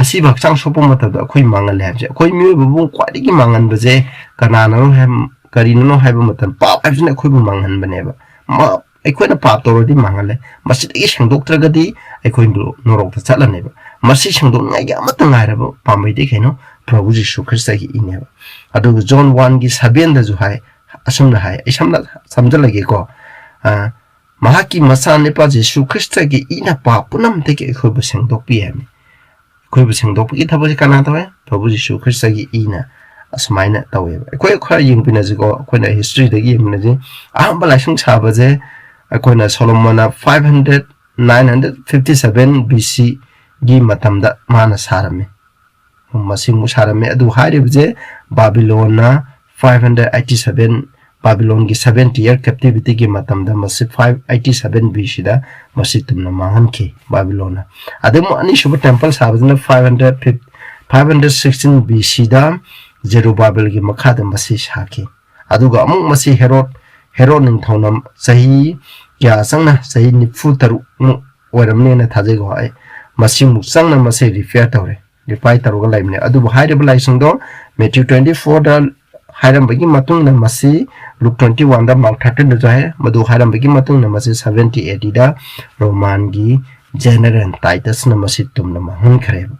ꯑꯁꯤꯕ ꯍꯛꯆꯥꯡ ꯁꯣꯛꯄ ꯃꯇꯝꯗ ꯑꯩꯈꯣꯏ ꯃꯥꯡꯍꯜꯂꯦ ꯍꯥꯏꯕꯁꯦ꯫ ꯑꯩꯈꯣꯏ ꯃꯤꯑꯣꯏꯕꯕꯨ ꯈ꯭ꯋꯥꯏꯗꯒꯤ ꯃꯥꯡꯍꯟꯕꯁꯦ ꯀꯅꯥꯅꯅꯣ ꯍꯥꯏ-, ꯀꯔꯤꯅꯅꯣ ꯍꯥꯏꯕ ꯃꯇꯝꯗ, ꯄꯥꯞ ꯍꯥꯏꯕꯁꯤꯅ ꯑꯩꯈꯣꯏꯕꯨ ꯃꯥꯡꯍꯟꯕꯅꯦꯕ꯫ ꯃꯥ-, ꯑꯩꯈꯣꯏꯅ ꯄꯥꯞ ꯇꯧꯔꯗꯤ ꯃꯥꯡꯍꯜꯂꯦ꯫ ꯃꯁꯤꯗꯒꯤ ꯁꯦꯡꯗꯣꯛꯇ꯭ꯔꯒꯗꯤ ꯑꯩꯈꯣꯏ ꯅꯣꯔꯣꯛꯇ ꯆꯠꯂꯅꯦꯕ꯫ ꯃꯁꯤ ꯁꯦꯡꯗꯣꯛꯅꯤꯡꯉꯥꯏꯒꯤ ꯑꯃꯠꯇ ꯉꯥꯏꯔꯕ ꯄꯥꯝꯕꯩꯗꯤ ꯀꯩꯅꯣ? ꯄ꯭ꯔꯚꯨ ꯖꯤꯁꯨ ꯈ꯭ꯔꯤꯁꯇꯒꯤ ꯏꯅꯦꯕ꯫ ꯑꯗꯨꯒ ꯖꯣꯟ ꯋꯥꯟꯒꯤ ꯁꯚꯦꯟꯗꯁꯨ ꯍꯥꯏ, ꯑꯁꯨꯝꯅ ꯍꯥꯏ, ꯑꯩ ꯁꯝꯅ ꯁꯝꯖꯜꯂꯒꯦꯀꯣ꯫ ꯑ, ꯃꯍꯥꯛꯀꯤ ꯃꯆꯥꯅꯨꯄꯥ ꯖꯤꯁꯨ ꯈ꯭ꯔꯤꯁꯇꯒꯤ ꯏꯅ ꯄꯥꯞ ꯄꯨꯝꯅꯃꯛꯇꯒꯤ ꯑꯩꯈꯣꯏꯕꯨ ꯁꯦꯡꯗꯣꯛꯄꯤ ꯍꯥꯏꯕꯅꯤ꯫ ꯑꯩꯈꯣꯏꯕꯨ ꯁꯦꯡꯗꯣꯛꯄꯒꯤ ꯊꯕꯛꯁꯦ ꯀꯅꯥ ꯇꯧꯋꯦ? ꯄ꯭ꯔꯚꯨ ꯖꯤꯁꯨ ꯈ꯭ꯔꯤꯁꯇꯒꯤ ꯏꯅ ꯑꯁꯨꯃꯥꯏꯅ ꯇꯧꯋꯦꯕ꯫ ꯑꯩꯈꯣꯏ ꯈꯔ ꯌꯦꯡꯃꯤꯟꯅꯁꯤꯀꯣ, ꯑꯩꯈꯣꯏꯅ historyꯗꯒꯤ ꯌꯦꯡꯃꯤꯟꯅꯁꯤ꯫ ꯑꯍꯥꯟꯕ ꯂꯥꯏꯁꯪ ꯁꯥꯕꯁꯦ ꯑꯩꯈꯣꯏꯅ ꯁꯣꯂꯣꯃꯣꯟꯅ five hundred, nine hundred fifty seven B C ꯒꯤ ꯃꯇꯝꯗ ꯃꯥꯅ ꯁꯥꯔꯝꯃꯤ꯫ ꯃꯁꯤꯃꯨꯛ ꯁꯥꯔꯝꯃꯤ꯫ ꯑꯗꯨ ꯍꯥꯏꯔꯤꯕꯁꯦ ꯕꯥꯕꯤꯂꯣꯟꯅ five hundred eighty seven, ꯕꯥꯕꯤꯂꯣꯟꯒꯤ seventy year captivityꯒꯤ ꯃꯇꯝꯗ ꯃꯁꯤ five eighty seven B Cꯗ ꯃꯁꯤ ꯇꯨꯝꯅ ꯃꯥꯡꯍꯟꯈꯤ ꯕꯥꯕꯤꯂꯣꯟꯅ꯫ ꯑꯗꯩ ꯑꯃꯨꯛ ꯑꯅꯤꯁꯨꯕ temple ꯁꯥꯕꯁꯤꯅ five hundred, five hundred sixteen B Cꯗ ꯖꯦꯔꯨꯕꯥꯕꯦꯜꯒꯤ ꯃꯈꯥꯗ ꯃꯁꯤ ꯁꯥꯈꯤ꯫ ꯑꯗꯨꯒ ꯑꯃꯨꯛ ꯃꯁꯤ ꯍꯦꯔꯣꯗ, ꯍꯦꯔꯣꯗ ꯅꯤꯡꯊꯧꯅ ꯆꯍꯤ ꯀꯌꯥ ꯆꯪꯅ, ꯆꯍꯤ ꯅꯤꯐꯨ ꯇꯔꯨꯛ ꯃꯨꯛ ꯑꯣꯏꯔꯝꯅꯦꯅ ꯊꯥꯖꯩꯀꯣ ꯑꯩ, ꯃꯁꯤꯃꯨꯛ ꯆꯪꯅ ꯃꯁꯤ repair ꯇꯧꯔꯦ, repair ꯇꯧꯔꯒ ꯂꯩꯕꯅꯦ꯫ ꯑꯗꯨꯕꯨ ꯍꯥꯏꯔꯤꯕ ꯂꯥꯏꯁꯪꯗꯣ Matthew twenty fourꯗ ꯍꯥꯏꯔꯝꯕꯒꯤ ꯃꯇꯨꯡꯗ ꯃꯁꯤ Luke twenty oneꯗ, Mark thirteenꯗꯁꯨ ꯍꯥꯏ, ꯃꯗꯨ ꯍꯥꯏꯔꯝꯕꯒꯤ ꯃꯇꯨꯡꯗ ꯃꯁꯤ seventy ADꯗ ꯔꯣꯃꯥꯟꯒꯤ general Titusꯅ ꯃꯁꯤ ꯇꯨꯝꯅ ꯃꯥꯡꯍꯟꯈ꯭ꯔꯦꯕ꯫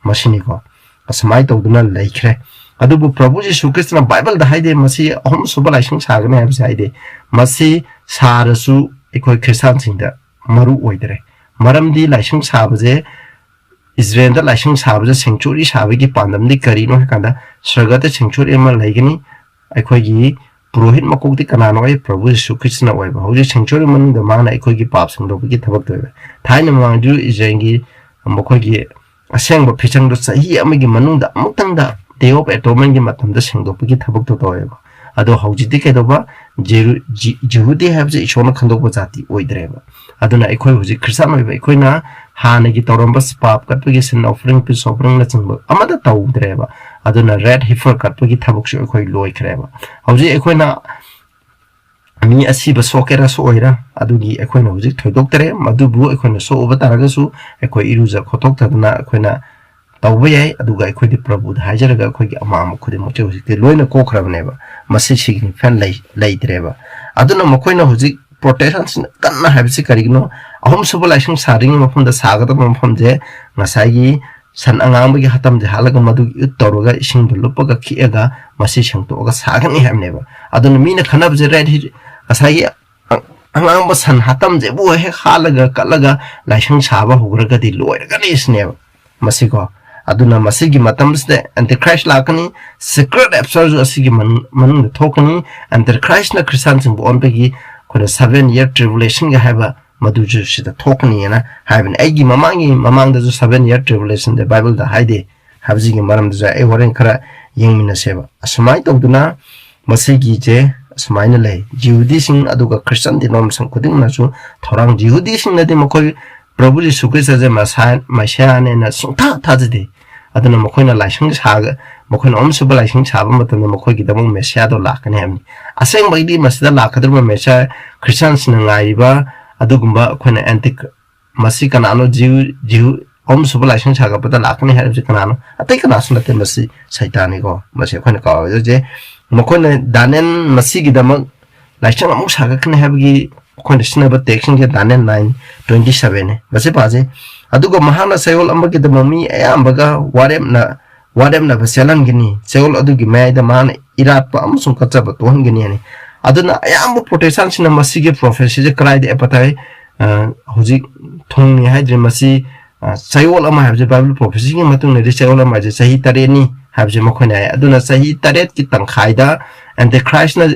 ꯃꯁꯤꯅꯤꯀꯣ, ꯑꯁꯨꯃꯥꯏꯅ ꯇꯧꯗꯨꯅ ꯂꯩꯈ꯭ꯔꯦ꯫ ꯑꯗꯨꯕꯨ ꯄ꯭ꯔꯚꯨ ꯖꯤꯁꯨ ꯈ꯭ꯔꯤꯁꯇꯅ ꯕꯥꯏꯕꯜꯗ ꯍꯥꯏꯗꯦ ꯃꯁꯤ ꯑꯍꯨꯝꯁꯨꯕ ꯂꯥꯏꯁꯪ ꯁꯥꯒꯅꯤ ꯍꯥꯏꯕꯁꯦ ꯍꯥꯏꯗꯦ꯫ ꯃꯁꯤ ꯁꯥꯔꯁꯨ ꯑꯩꯈꯣꯏ ꯈ꯭ꯔꯤꯁꯇꯥꯟꯁꯤꯡꯗ ꯃꯔꯨ ꯑꯣꯏꯗ꯭ꯔꯦ꯫ ꯃꯔꯝꯗꯤ ꯂꯥꯏꯁꯪ ꯁꯥꯕꯁꯦ, ꯏꯖꯔꯦꯜꯗ ꯂꯥꯏꯁꯪ ꯁꯥꯕꯁꯦ sanctuary ꯁꯥꯕꯒꯤ ꯄꯥꯟꯗꯝꯗꯤ ꯀꯔꯤꯅꯣ ꯍꯥꯏ ꯀꯥꯟꯗ, ꯁꯔꯒꯗ sanctuary ꯑꯃ ꯂꯩꯒꯅꯤ, ꯑꯩꯈꯣꯏꯒꯤ ꯄꯨꯔꯣꯍꯤꯠ ꯃꯀꯣꯛꯇꯤ ꯀꯅꯥꯅꯣ? ꯑꯩ ꯄ꯭ꯔꯚꯨ ꯖꯤꯁꯨ ꯈ꯭ꯔꯤꯁꯇꯅ ꯑꯣꯏꯕ꯫ ꯍꯧꯖꯤꯛ sanctuary ꯃꯅꯨꯡꯗ ꯃꯥꯅ ꯑꯩꯈꯣꯏꯒꯤ ꯄꯥꯞ ꯁꯦꯡꯗꯣꯛꯄꯒꯤ ꯊꯕꯛ ꯇꯧꯋꯦꯕ꯫ ꯊꯥꯏꯅ ꯃꯃꯥꯡꯗꯁꯨ ꯏꯖꯔꯦꯜꯒꯤ ꯃꯈꯣꯏꯒꯤ ꯑꯁꯦꯡꯕ ꯐꯤꯆꯪꯗꯣ ꯆꯍꯤ ꯑꯃꯒꯤ ꯃꯅꯨꯡꯗ ꯑꯃꯨꯛꯇꯪꯗ Day of Atonementꯀꯤ ꯃꯇꯝꯗ ꯁꯦꯡꯗꯣꯛꯄꯒꯤ ꯊꯕꯛꯇꯣ ꯇꯧꯋꯦꯕ꯫ ꯑꯗꯣ ꯍꯧꯖꯤꯛꯇꯤ ꯀꯩꯗꯧꯕ? ꯖꯦꯔꯨ-, ꯖꯤ-, ꯖꯤꯍꯨꯗꯤ ꯍꯥꯏꯕꯁꯦ ꯏꯁꯣꯔꯅ ꯈꯟꯗꯣꯛꯄ ꯖꯥꯇꯤ ꯑꯣꯏꯗ꯭ꯔꯦꯕ꯫ ꯑꯗꯨꯅ ꯑꯩꯈꯣꯏ ꯍꯧꯖꯤꯛ ꯈ꯭ꯔꯤꯁꯇꯥꯟ ꯑꯣꯏꯕ ꯑꯩꯈꯣꯏꯅ ꯍꯥꯟꯅꯒꯤ ꯇꯧꯔꯝꯕ ꯄꯥꯞ ꯀꯠꯄꯒꯤ, sin offering, peace offeringꯅꯆꯤꯡꯕ ꯑꯃꯠꯇ ꯇꯧꯗ꯭ꯔꯦꯕ꯫ ꯑꯗꯨꯅ red heifer ꯀꯠꯄꯒꯤ ꯊꯕꯛꯁꯨ ꯑꯩꯈꯣꯏ ꯂꯣꯏꯈ꯭ꯔꯦꯕ꯫ ꯍꯧꯖꯤꯛ ꯑꯩꯈꯣꯏꯅ ꯃꯤ ꯑꯁꯤꯕ ꯁꯣꯛꯀꯦꯔꯥ ꯁꯣꯛꯑꯣꯏꯔꯥ ꯑꯗꯨꯒꯤ ꯑꯩꯈꯣꯏꯅ ꯍꯧꯖꯤꯛ ꯊꯣꯏꯗꯣꯛꯇꯔꯦ꯫ ꯃꯗꯨꯕꯨ ꯑꯩꯈꯣꯏꯅ ꯁꯣꯛꯎꯕ ꯇꯥꯔꯒꯁꯨ ꯑꯩꯈꯣꯏ ꯏꯔꯨꯖ ꯈꯣꯠꯇꯣꯛꯇꯗꯅ ꯑꯩꯈꯣꯏꯅ ꯇꯧꯕ ꯌꯥꯏ꯫ ꯑꯗꯨꯒ ꯑꯩꯈꯣꯏꯗꯤ ꯄ꯭ꯔꯚꯨꯗ ꯍꯥꯏꯖꯔꯒ ꯑꯩꯈꯣꯏꯒꯤ ꯑꯃꯥꯡꯕ ꯈꯨꯗꯤꯡꯃꯛꯁꯦ ꯍꯧꯖꯤꯛꯇꯤ ꯂꯣꯏꯅ ꯀꯣꯛꯈ꯭ꯔꯕꯅꯦꯕ꯫ ꯃꯁꯤ significant ꯂꯩ-, ꯂꯩꯇ꯭ꯔꯦꯕ꯫ ꯑꯗꯨꯅ ꯃꯈꯣꯏꯅ ꯍꯧꯖꯤꯛ Protestantꯁꯤꯡꯅ ꯀꯟꯅ ꯍꯥꯏꯕꯁꯤ ꯀꯔꯤꯒꯤꯅꯣ? ꯑꯍꯨꯝꯁꯨꯕ ꯂꯥꯏꯁꯪ ꯁꯥꯔꯤꯉꯩ ꯃꯐꯝꯗ ꯁꯥꯒꯗꯕ ꯃꯐꯝꯁꯦ ꯉꯁꯥꯏꯒꯤ ꯁꯟ ꯑꯉꯥꯡꯕꯒꯤ ꯍꯥꯇꯝꯁꯦ ꯍꯥꯠꯂꯒ ꯃꯗꯨꯒꯤ ꯏꯠ ꯇꯧꯔꯒ ꯏꯁꯤꯡꯗ ꯂꯨꯞꯄꯒ ꯈꯤꯛꯑꯒ ꯃꯁꯤ ꯁꯦꯡꯇꯣꯛꯑꯒ ꯁꯥꯒꯅꯤ ꯍꯥꯏꯕꯅꯦꯕ꯫ ꯑꯗꯨꯅ ꯃꯤꯅ ꯈꯟꯅꯕꯁꯦ red ꯍꯤ-, ꯉꯁꯥꯏꯒꯤ ꯑ-, ꯑꯉꯥꯡꯕ ꯁꯟ ꯍꯥꯇꯝꯁꯤꯕꯨ ꯍꯦꯛ ꯍꯥꯠꯂꯒ ꯀꯠꯂꯒ ꯂꯥꯏꯁꯪ ꯁꯥꯕ ꯍꯧꯈ꯭ꯔꯒꯗꯤ ꯂꯣꯏꯔꯒꯅꯤ ꯁꯤꯅꯦꯕ ꯃꯁꯤꯀꯣ꯫ ꯑꯗꯨꯅ ꯃꯁꯤꯒꯤ ꯃꯇꯝꯁꯤꯗ Antichrist ꯂꯥꯛꯀꯅꯤ, secret raptureꯁꯨ ꯑꯁꯤꯒꯤ ꯃꯅꯨꯡ-, ꯃꯅꯨꯡꯗ ꯊꯣꯛꯀꯅꯤ꯫ Antichristꯅ ꯈ꯭ꯔꯤꯁꯇꯥꯟꯁꯤꯡꯕꯨ ꯑꯣꯟꯕꯒꯤ ꯑꯩꯈꯣꯏꯅ seven year tribulationꯒ ꯍꯥꯏꯕ ꯃꯗꯨꯁꯨ ꯁꯤꯗ ꯊꯣꯛꯀꯅꯤꯅ ꯍꯥꯏꯕꯅꯤ꯫ ꯑꯩꯒꯤ ꯃꯃꯥꯡꯒꯤ, ꯃꯃꯥꯡꯗꯁꯨ seven year tribulationꯗ Bibleꯗ ꯍꯥꯏꯗꯦ ꯍꯥꯏꯕꯁꯤꯒꯤ ꯃꯔꯝꯗꯨꯁꯨ ꯑꯩ ꯍꯣꯔꯦꯟ ꯈꯔ ꯌꯦꯡꯃꯤꯟꯅꯁꯦꯕ꯫ ꯑꯁꯨꯃꯥꯏꯅ ꯇꯧꯗꯅ ꯃꯁꯤꯒꯤꯁꯦ ꯑꯁꯨꯃꯥꯏꯅ ꯂꯩ꯫ ꯖꯤꯍꯨꯗꯤꯁꯤꯡ ꯑꯗꯨꯒ ꯈ꯭ꯔꯤꯁꯇꯟ denomination ꯈꯨꯗꯤꯡꯃꯛꯅꯁꯨ ꯊꯧꯔꯥꯡ, ꯖꯤꯍꯨꯗꯤꯁꯤꯡꯅꯗꯤ ꯃꯈꯣꯏ ꯄ꯭ꯔꯚꯨ ꯖꯤꯁꯨ ꯈ꯭ꯔꯤꯁꯇꯁꯦ ꯃꯁꯥ-, ꯃꯁꯤꯌꯥꯅꯦꯅ ꯁꯨꯡꯊꯥ ꯊꯥꯖꯗꯦ꯫ ꯑꯗꯨꯅ ꯃꯈꯣꯏꯅ ꯂꯥꯏꯁꯪ ꯁꯥꯒ-, ꯃꯈꯣꯏꯅ ꯑꯍꯨꯝꯁꯨꯕ ꯂꯥꯏꯁꯪ ꯁꯥꯕ ꯃꯇꯝꯗ ꯃꯈꯣꯏꯒꯤꯗꯃꯛ ꯃꯦꯁꯤꯌꯥꯗꯣ ꯂꯥꯛꯀꯅꯤ ꯍꯥꯏꯕꯅꯤ꯫ ꯑꯁꯦꯡꯕꯒꯤꯗꯤ ꯃꯁꯤꯗ ꯂꯥꯛꯀꯗꯧꯔꯤꯕ ꯃꯦꯁꯤꯌꯥ ꯈ꯭ꯔꯤꯁꯇꯥꯟꯁꯤꯡꯅ ꯉꯥꯏꯔꯤꯕ ꯑꯗꯨꯒꯨꯝꯕ ꯑꯩꯈꯣꯏꯅ anti-, ꯃꯁꯤ ꯀꯅꯥꯅꯣ? ꯖꯤꯍꯨ-, ꯖꯤꯍꯨ-, ꯑꯍꯨꯝꯁꯨꯕ ꯂꯥꯏꯁꯪ ꯁꯥꯒꯠꯄꯗ ꯂꯥꯛꯀꯅꯤ ꯍꯥꯏꯔꯤꯕꯁꯤ ꯀꯅꯥꯅꯣ? ꯑꯇꯩ ꯀꯅꯥꯁꯨ ꯅꯠꯇꯦ, ꯃꯁꯤ ꯁꯩꯇꯥꯟꯅꯤꯀꯣ꯫ ꯃꯁꯤ ꯑꯩꯈꯣꯏꯅ ꯀꯥꯎꯔꯣꯏꯗꯣꯏꯁꯦ꯫ ꯃꯈꯣꯏꯅ ꯗꯥꯅꯤꯌꯦꯜ ꯃꯁꯤꯒꯤꯗꯃꯛ ꯂꯥꯏꯁꯪ ꯑꯃꯨꯛ ꯁꯥꯒꯠꯀꯅꯤ ꯍꯥꯏꯕꯒꯤ ꯑꯩꯈꯣꯏꯅ ꯁꯤꯖꯤꯟꯅꯕ textꯁꯤꯡꯁꯦ ꯗꯥꯅꯤꯌꯦꯜ nine twenty seven ꯅꯦ꯫ ꯃꯁꯤ ꯄꯥꯁꯦ꯫ ꯑꯗꯨꯒ ꯃꯍꯥꯛꯅ ꯆꯌꯣꯜ ꯑꯃꯒꯤꯗꯃꯛ ꯃꯤ ꯑꯌꯥꯝꯕꯒ ꯋꯥꯔꯦꯞꯅ, ꯋꯥꯔꯦꯞꯅꯕ ꯆꯦꯜꯍꯟꯒꯅꯤ꯫ ꯆꯌꯣꯜ ꯑꯗꯨꯒꯤ ꯃꯌꯥꯏꯗ ꯃꯍꯥꯛꯅ ꯏꯔꯥꯠꯄ ꯑꯃꯁꯨꯡ ꯀꯠꯆꯕ ꯇꯣꯛꯍꯟꯒꯅꯤ ꯍꯥꯏꯅꯤ꯫ ꯑꯗꯨꯅ ꯑꯌꯥꯝꯕ Protestantꯁꯤꯡꯅ ꯃꯁꯤꯒꯤ prophecyꯁꯦ ꯀꯗꯥꯏꯗ apply, ꯑ, ꯍꯧꯖꯤꯛ ꯊꯨꯡꯉꯤ ꯍꯥꯏꯗ꯭ꯔꯦ꯫ ꯃꯁꯤ, ꯑ, ꯆꯌꯣꯜ ꯑꯃ ꯍꯥꯏꯕꯁꯦ Bible prophecyꯒꯤ ꯃꯇꯨꯡ ꯏꯟꯅꯗꯤ ꯆꯌꯣꯜ ꯑꯃ ꯍꯥꯏꯁꯦ ꯆꯍꯤ ꯇꯔꯦꯠꯅꯤ ꯍꯥꯏꯕꯁꯦ ꯃꯈꯣꯏꯅ ꯍꯥꯏ꯫ ꯑꯗꯨꯅ ꯆꯍꯤ ꯇꯔꯦꯠꯀꯤ ꯇꯪꯈꯥꯏꯗ Antichristꯅ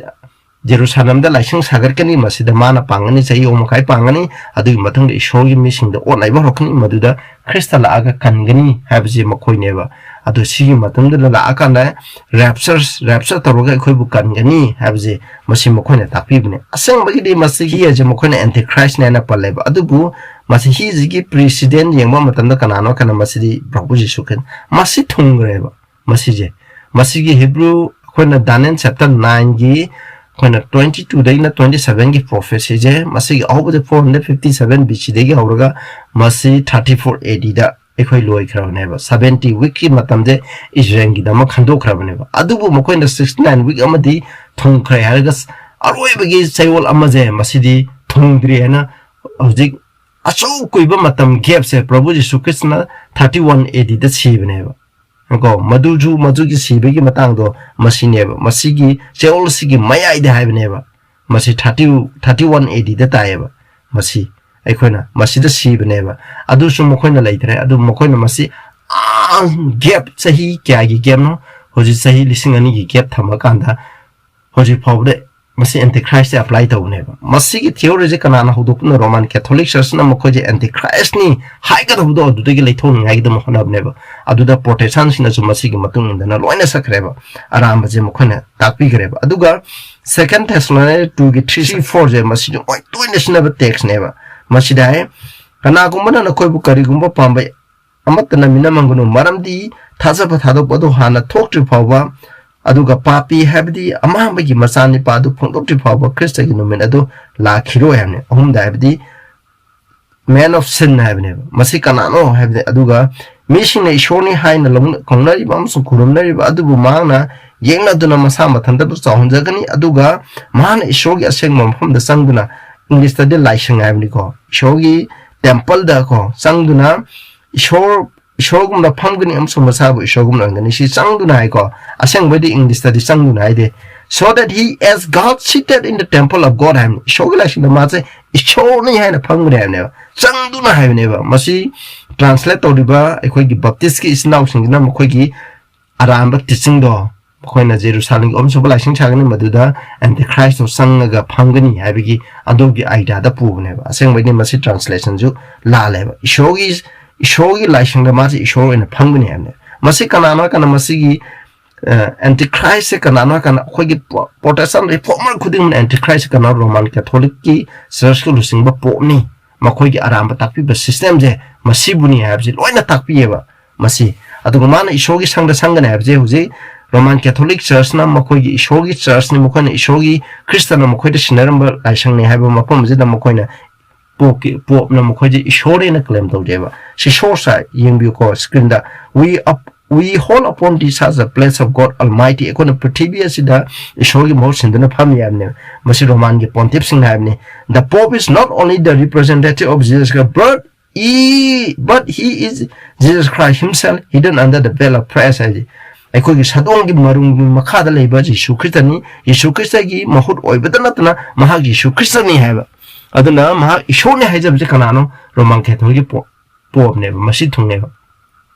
ꯖꯦꯔꯨꯁꯥꯂꯦꯝꯗ ꯂꯥꯏꯁꯪ ꯁꯥꯒꯠꯀꯅꯤ, ꯃꯁꯤꯗ ꯃꯥꯅ ꯄꯥꯡꯒꯅꯤ, ꯆꯍꯤ ꯑꯍꯨꯝ ꯃꯈꯥꯏ ꯄꯥꯡꯒꯅꯤ, ꯑꯗꯨꯒꯤ ꯃꯊꯪꯗ ꯏꯁꯣꯔꯒꯤ ꯃꯤꯁꯤꯡꯗ ꯑꯣꯠ ꯅꯩꯕ ꯍꯧꯔꯛꯀꯅꯤ, ꯃꯗꯨꯗ ꯈ꯭ꯔꯤꯁꯇ ꯂꯥꯛꯑꯒ ꯀꯟꯒꯅꯤ ꯍꯥꯏꯕꯁꯦ ꯃꯈꯣꯏꯅꯦꯕ꯫ ꯑꯗꯣ ꯁꯤꯒꯤ ꯃꯇꯝꯗꯨꯗ ꯂꯥꯛꯑꯀꯥꯟꯗ rapture, rapture ꯇꯧꯔꯒ ꯑꯩꯈꯣꯏꯕꯨ ꯀꯟꯒꯅꯤ ꯍꯥꯏꯕꯁꯦ ꯃꯁꯤ ꯃꯈꯣꯏꯅ ꯇꯥꯛꯄꯤꯕꯅꯦ꯫ ꯑꯁꯦꯡꯕꯒꯤꯗꯤ ꯃꯁꯤꯒꯤ ꯍꯥꯏꯁꯦ ꯃꯈꯣꯏꯅ Antichristꯅꯦꯅ ꯄꯜꯂꯦꯕ, ꯑꯗꯨꯕꯨ ꯃꯁꯤ ꯍꯤꯁꯤꯒꯤ precedent ꯌꯦꯡꯕ ꯃꯇꯝꯗ ꯀꯅꯥꯅꯣ ꯍꯥꯏ ꯀꯥꯟꯗ ꯃꯁꯤꯗꯤ ꯄ꯭ꯔꯚꯨ ꯖꯤꯁꯨ ꯈ꯭ꯔꯤꯁ-, ꯃꯁꯤ ꯊꯨꯡꯈ꯭ꯔꯦꯕ꯫ ꯃꯁꯤꯁꯦ, ꯃꯁꯤꯒꯤ ꯍꯤꯕ꯭ꯔꯨ ꯑꯩꯈꯣꯏꯅ Daniel chapter nineꯒꯤ ꯑꯩꯈꯣꯏꯅ twenty twoꯗꯒꯤꯅ twenty sevenꯒꯤ prophecyꯁꯦ, ꯃꯁꯤꯒꯤ ꯑꯍꯧꯕꯁꯦ four hundred fifty seven B Cꯗꯒꯤ ꯍꯧꯔꯒ ꯃꯁꯤ thirty four ADꯗ ꯑꯩꯈꯣꯏ ꯂꯣꯏꯈ꯭ꯔꯕꯅꯦꯕ꯫ Seventy weekꯀꯤ ꯃꯇꯝꯁꯦ ꯏꯁꯔꯥꯌꯦꯜꯒꯤꯗꯃꯛ ꯈꯟꯗꯣꯛꯈ꯭ꯔꯕꯅꯦꯕ꯫ ꯑꯗꯨꯕꯨ ꯃꯈꯣꯏꯅ sixty nine week ꯑꯃꯗꯤ ꯊꯨꯡꯈ꯭ꯔꯦ ꯍꯥꯏꯔꯒ ꯑꯔꯣꯏꯕꯒꯤ ꯆꯌꯣꯜ ꯑꯃꯁꯦ ꯃꯁꯤꯗꯤ ꯊꯨꯡꯗ꯭ꯔꯤ ꯍꯥꯏꯅ ꯍꯧꯖꯤꯛ ꯑꯁꯨꯛ ꯀꯨꯏꯕ ꯃꯇꯝ gapꯁꯦ ꯄ꯭ꯔꯚꯨ ꯖꯤꯁꯨ ꯈ꯭ꯔꯤꯁꯇꯅ thirty one A Dꯗ ꯁꯤꯕꯅꯦꯕ꯫ ꯀꯣ, ꯃꯗꯨꯁꯨ ꯃꯗꯨꯒꯤ ꯁꯤꯕꯒꯤ ꯃꯇꯥꯡꯗꯣ ꯃꯁꯤꯅꯦꯕ꯫ ꯃꯁꯤꯒꯤ ꯆꯌꯣꯜ ꯑꯁꯤꯒꯤ ꯃꯌꯥꯏꯗ ꯍꯥꯏꯕꯅꯦꯕ꯫ ꯃꯁꯤ thirty, thirty one A Dꯗ ꯇꯥꯏꯌꯦꯕ꯫ ꯃꯁꯤ ꯑꯩꯈꯣꯏꯅ ꯃꯁꯤꯗ ꯁꯤꯕꯅꯦꯕ꯫ ꯑꯗꯨꯁꯨ ꯃꯈꯣꯏꯅ ꯂꯩꯇ꯭ꯔꯦ꯫ ꯑꯗꯨ ꯃꯈꯣꯏꯅ ꯃꯁꯤ ꯑꯥ gap, ꯆꯍꯤ ꯀꯌꯥꯒꯤ gapꯅꯣ? ꯍꯧꯖꯤꯛ ꯆꯍꯤ ꯂꯤꯁꯤꯡ ꯑꯅꯤꯒꯤ gap ꯊꯝꯃꯀꯥꯟꯗ ꯍꯧꯖꯤꯛ ꯐꯥꯎꯕꯗ ꯃꯁꯤ Antichristꯁꯦ apply ꯇꯧꯕꯅꯦꯕ꯫ ꯃꯁꯤꯒꯤ theoryꯁꯦ ꯀꯅꯥꯅ ꯍꯧꯗꯣꯛꯄꯅꯣ? Roman Catholic Churchꯅ ꯃꯈꯣꯏꯁꯦ Antichristꯅꯤ ꯍꯥꯏꯒꯗꯧꯕꯗꯣ ꯑꯗꯨꯗꯒꯤ ꯂꯩꯊꯣꯛꯅꯤꯡꯉꯥꯏꯒꯤꯗꯃꯛ ꯍꯣꯠꯅꯕꯅꯦꯕ꯫ ꯑꯗꯨꯗ Protestantꯁꯤꯡꯅꯁꯨ ꯃꯁꯤꯒꯤ ꯃꯇꯨꯡ ꯏꯟꯗꯅ ꯂꯣꯏꯅ ꯆꯠꯈ꯭ꯔꯦꯕ꯫ ꯑꯔꯥꯟꯕꯁꯦ ꯃꯈꯣꯏꯅ ꯇꯥꯛꯄꯤꯈ꯭ꯔꯦꯕ꯫ ꯑꯗꯨꯒ Second Thessalonians twoꯒꯤ three, fourꯁꯦ ꯃꯁꯤꯁꯨ ꯃꯣꯏ ꯇꯣꯏꯅ ꯁꯤꯖꯤꯟꯅꯕ textꯅꯦꯕ꯫ ꯃꯁꯤꯗ ꯍꯥꯏ, "ꯀꯅꯥꯒꯨꯝꯕꯅ ꯅꯈꯣꯏꯕꯨ ꯀꯔꯤꯒꯨꯝꯕ ꯄꯥꯝꯕꯩ ꯑꯃꯠꯇꯅ ꯃꯤꯅꯝꯍꯟꯒꯅꯨ, ꯃꯔꯝꯗꯤ ꯊꯥꯖꯕ ꯊꯥꯗꯣꯛꯄ ꯑꯗꯨ ꯍꯥꯟꯅ ꯊꯣꯛꯇ꯭ꯔꯤ ꯐꯥꯎꯕ, ꯑꯗꯨꯒ ꯄꯥꯄꯤ ꯍꯥꯏꯕꯗꯤ ꯑꯃꯥꯡꯕꯒꯤ ꯃꯆꯥꯅꯤꯄꯥ ꯑꯗꯨ ꯐꯣꯡꯗꯣꯛꯇ꯭ꯔꯤ ꯐꯥꯎꯕ ꯈ꯭ꯔꯤꯁꯇꯒꯤ ꯅꯨꯃꯤꯠ ꯑꯗꯨ ꯂꯥꯛꯈꯤꯔꯣꯏ" ꯍꯥꯏꯕꯅꯤ꯫ ꯑꯍꯨꯝꯗ ꯍꯥꯏꯕꯗꯤ man of sin ꯍꯥꯏꯕꯅꯦꯕ꯫ ꯃꯁꯤ ꯀꯅꯥꯅꯣ ꯍꯥꯏꯕꯗꯤ, ꯑꯗꯨꯒ ꯃꯤꯁꯤꯡꯅ ꯏꯁꯣꯔꯅꯤ ꯍꯥꯏꯅ ꯂꯧꯅ-, ꯀꯧꯅꯔꯤꯕ ꯑꯃꯁꯨꯡ ꯈꯨꯔꯨꯝꯅꯔꯤꯕ ꯑꯗꯨꯕꯨ ꯃꯍꯥꯛꯅ ꯌꯦꯡꯂꯗꯨꯅ ꯃꯁꯥ ꯃꯊꯟꯇꯕꯨ ꯆꯥꯎꯍꯟꯖꯒꯅꯤ, ꯑꯗꯨꯒ ꯃꯍꯥꯛꯅ ꯏꯁꯣꯔꯒꯤ ꯑꯁꯦꯡꯕ ꯃꯐꯝꯗ ꯆꯪꯗꯨꯅ, Englishꯇꯗꯤ ꯂꯥꯏꯁꯪ ꯍꯥꯏꯕꯅꯤꯀꯣ, ꯏꯁꯣꯔꯒꯤ templeꯗ ꯀꯣ ꯆꯪꯗꯨꯅ ꯏꯁꯣꯔ, ꯏꯁꯣꯔꯒꯨꯝꯅ ꯐꯝꯒꯅꯤ ꯑꯃꯁꯨꯡ ꯃꯁꯥꯕꯨ ꯏꯁꯣꯔꯒꯨꯝꯅ ꯎꯍꯟꯒꯅꯤ꯫ ꯁꯤ ꯆꯪꯗꯨꯅ ꯍꯥꯏꯀꯣ, ꯑꯁꯦꯡꯕꯗꯤ Englishꯇꯗꯤ ꯆꯪꯗꯨꯅ ꯍꯥꯏꯗꯦ꯫ "So that he as God seated in the temple of God" ꯍꯥꯏꯕꯅꯤ꯫ ꯏꯁꯣꯔꯒꯤ ꯂꯥꯏꯁꯪꯗ ꯃꯥꯁꯦ ꯏꯁꯣꯔꯅꯤ ꯍꯥꯏꯅ ꯐꯝꯒꯅꯤ ꯍꯥꯏꯕꯅꯦꯕ꯫ ꯆꯪꯗꯨꯅ ꯍꯥꯏꯕꯅꯦꯕ꯫ ꯃꯁꯤ translate ꯇꯧꯔꯤꯕ ꯑꯩꯈꯣꯏꯒꯤ Baptistꯀꯤ ꯏꯆꯤꯟ ꯏꯅꯥꯎꯁꯤꯡꯁꯤꯅ ꯃꯈꯣꯏꯒꯤ ꯑꯔꯥꯟꯕ teachingꯗꯣ, ꯃꯈꯣꯏꯅ ꯖꯦꯔꯨꯁꯥꯂꯦꯝꯒꯤ ꯑꯍꯨꯝꯁꯨꯕ ꯂꯥꯏꯁꯪ ꯁꯥꯒꯅꯤ, ꯃꯗꯨꯗ Antichristꯇꯣ ꯆꯪꯉꯒ ꯐꯝꯒꯅꯤ ꯍꯥꯏꯕꯒꯤ ꯑꯗꯨꯒꯤ ideaꯗ ꯄꯨꯕꯅꯦꯕ꯫ ꯑꯁꯦꯡꯕꯩꯗꯤ ꯃꯁꯤ translationꯁꯨ ꯂꯥꯜꯂꯦꯕ꯫ ꯏꯁꯣꯔꯒꯤ, ꯏꯁꯣꯔꯒꯤ ꯂꯥꯏꯁꯪꯗ ꯃꯥꯁꯦ ꯏꯁꯣꯔ ꯑꯣꯏꯅ ꯐꯝꯒꯅꯤ ꯍꯥꯏꯕꯅꯦ꯫ ꯃꯁꯤ ꯀꯅꯥꯅꯣ ꯍꯥꯏ ꯀꯥꯟꯗ, ꯃꯁꯤꯒꯤ, ꯑ, Antichristꯁꯦ ꯀꯅꯥꯅꯣ ꯍꯥꯏ ꯀꯥꯟꯗ, ꯑꯩꯈꯣꯏꯒꯤ ꯄ꯭ꯔꯣ-, Protestant reformer ꯈꯨꯗꯤꯡꯃꯛꯅ Antichristꯁꯦ ꯀꯅꯥꯅꯣ? Roman Catholicꯀꯤ Churchꯀ ꯂꯨꯆꯤꯡꯕ Popeꯅꯤ꯫ ꯃꯈꯣꯏꯒꯤ ꯑꯔꯥꯟꯕ ꯇꯥꯛꯄꯤꯕ systemꯁꯦ ꯃꯁꯤꯕꯨꯅꯤ ꯍꯥꯏꯕꯁꯦ ꯂꯣꯏꯅ ꯇꯥꯛꯄꯤꯌꯦꯕ꯫ ꯃꯁꯤ, ꯑꯗꯨꯒ ꯃꯥꯅ ꯏꯁꯣꯔꯒꯤ ꯁꯪꯗ ꯆꯪꯒꯅꯤ ꯍꯥꯏꯕꯁꯦ ꯍꯧꯖꯤꯛ Roman Catholic Churchꯅ ꯃꯈꯣꯏꯒꯤ ꯏꯁꯣꯔꯒꯤ churchꯅꯤ, ꯃꯈꯣꯏꯅ ꯏꯁꯣꯔꯒꯤ, ꯈ꯭ꯔꯤꯁꯇꯅ ꯃꯈꯣꯏꯗ ꯁꯤꯟꯅꯔꯝꯕ ꯂꯥꯏꯁꯪꯅꯤ ꯍꯥꯏꯕ ꯃꯐꯝ ꯑꯁꯤꯗ ꯃꯈꯣꯏꯅ ꯄꯣꯞꯀꯤ ꯄꯣꯞꯅ ꯃꯈꯣꯏꯁꯦ ꯏꯁꯣꯔꯅꯦꯅ ꯀ꯭ꯂꯦꯝ ꯇꯧꯖꯩꯕ꯫ ꯁꯤ source ꯌꯦꯡꯕꯤꯌꯨꯀꯣ ꯁ꯭ꯀ꯭ꯔꯤꯟꯗ꯫ We up we hold upon this as the place of God Almighty. ꯑꯩꯈꯣꯏꯅ ꯄ꯭ꯔꯤꯊꯤꯕꯤ ꯑꯁꯤꯗ ꯏꯁꯣꯔꯒꯤ ꯃꯍꯨꯠ ꯁꯤꯟꯗꯨꯅ ꯐꯝꯃꯤ ꯍꯥꯏꯕꯅꯦꯕ꯫ ꯃꯁꯤ ꯔꯣꯃꯥꯟꯒꯤ ꯄꯣꯟꯇꯤꯞꯁꯤꯡꯅ ꯍꯥꯏꯕꯅꯤ꯫ The Pope is not only the representative of Jesus Christ, but he but he is Jesus Christ himself hidden under the veil of Christ ꯍꯥꯏꯁꯦ꯫ ꯑꯩꯈꯣꯏꯒꯤ ꯁꯥꯗꯣꯡꯒꯤ ꯃꯔꯨꯝꯒꯤ ꯃꯈꯥꯗ ꯂꯩꯕ ꯌꯤꯁꯨ ꯈ꯭ꯔꯤꯁꯇꯅꯤ꯫ ꯌꯤꯁꯨ ꯈ꯭ꯔꯤꯁꯇꯒꯤ ꯃꯍꯨꯠ ꯑꯣꯏꯕꯗ ꯅꯠꯇꯅ ꯃꯍꯥꯛ ꯌꯤꯁꯨ ꯈ꯭ꯔꯤꯁꯇꯅꯤ ꯍꯥꯏꯕ꯫ ꯑꯗꯨꯅ ꯃꯍꯥꯛ ꯏꯁꯣꯔꯅꯤ ꯍꯥꯏꯖꯕꯁꯦ ꯀꯅꯥꯅꯣ? ꯔꯣꯃꯥꯟ ꯀꯦꯊꯣꯂꯤꯛꯀꯤ ꯄꯣ-, ꯄꯣꯞꯅꯦꯕ, ꯃꯁꯤ ꯊꯨꯡꯅꯦꯕ꯫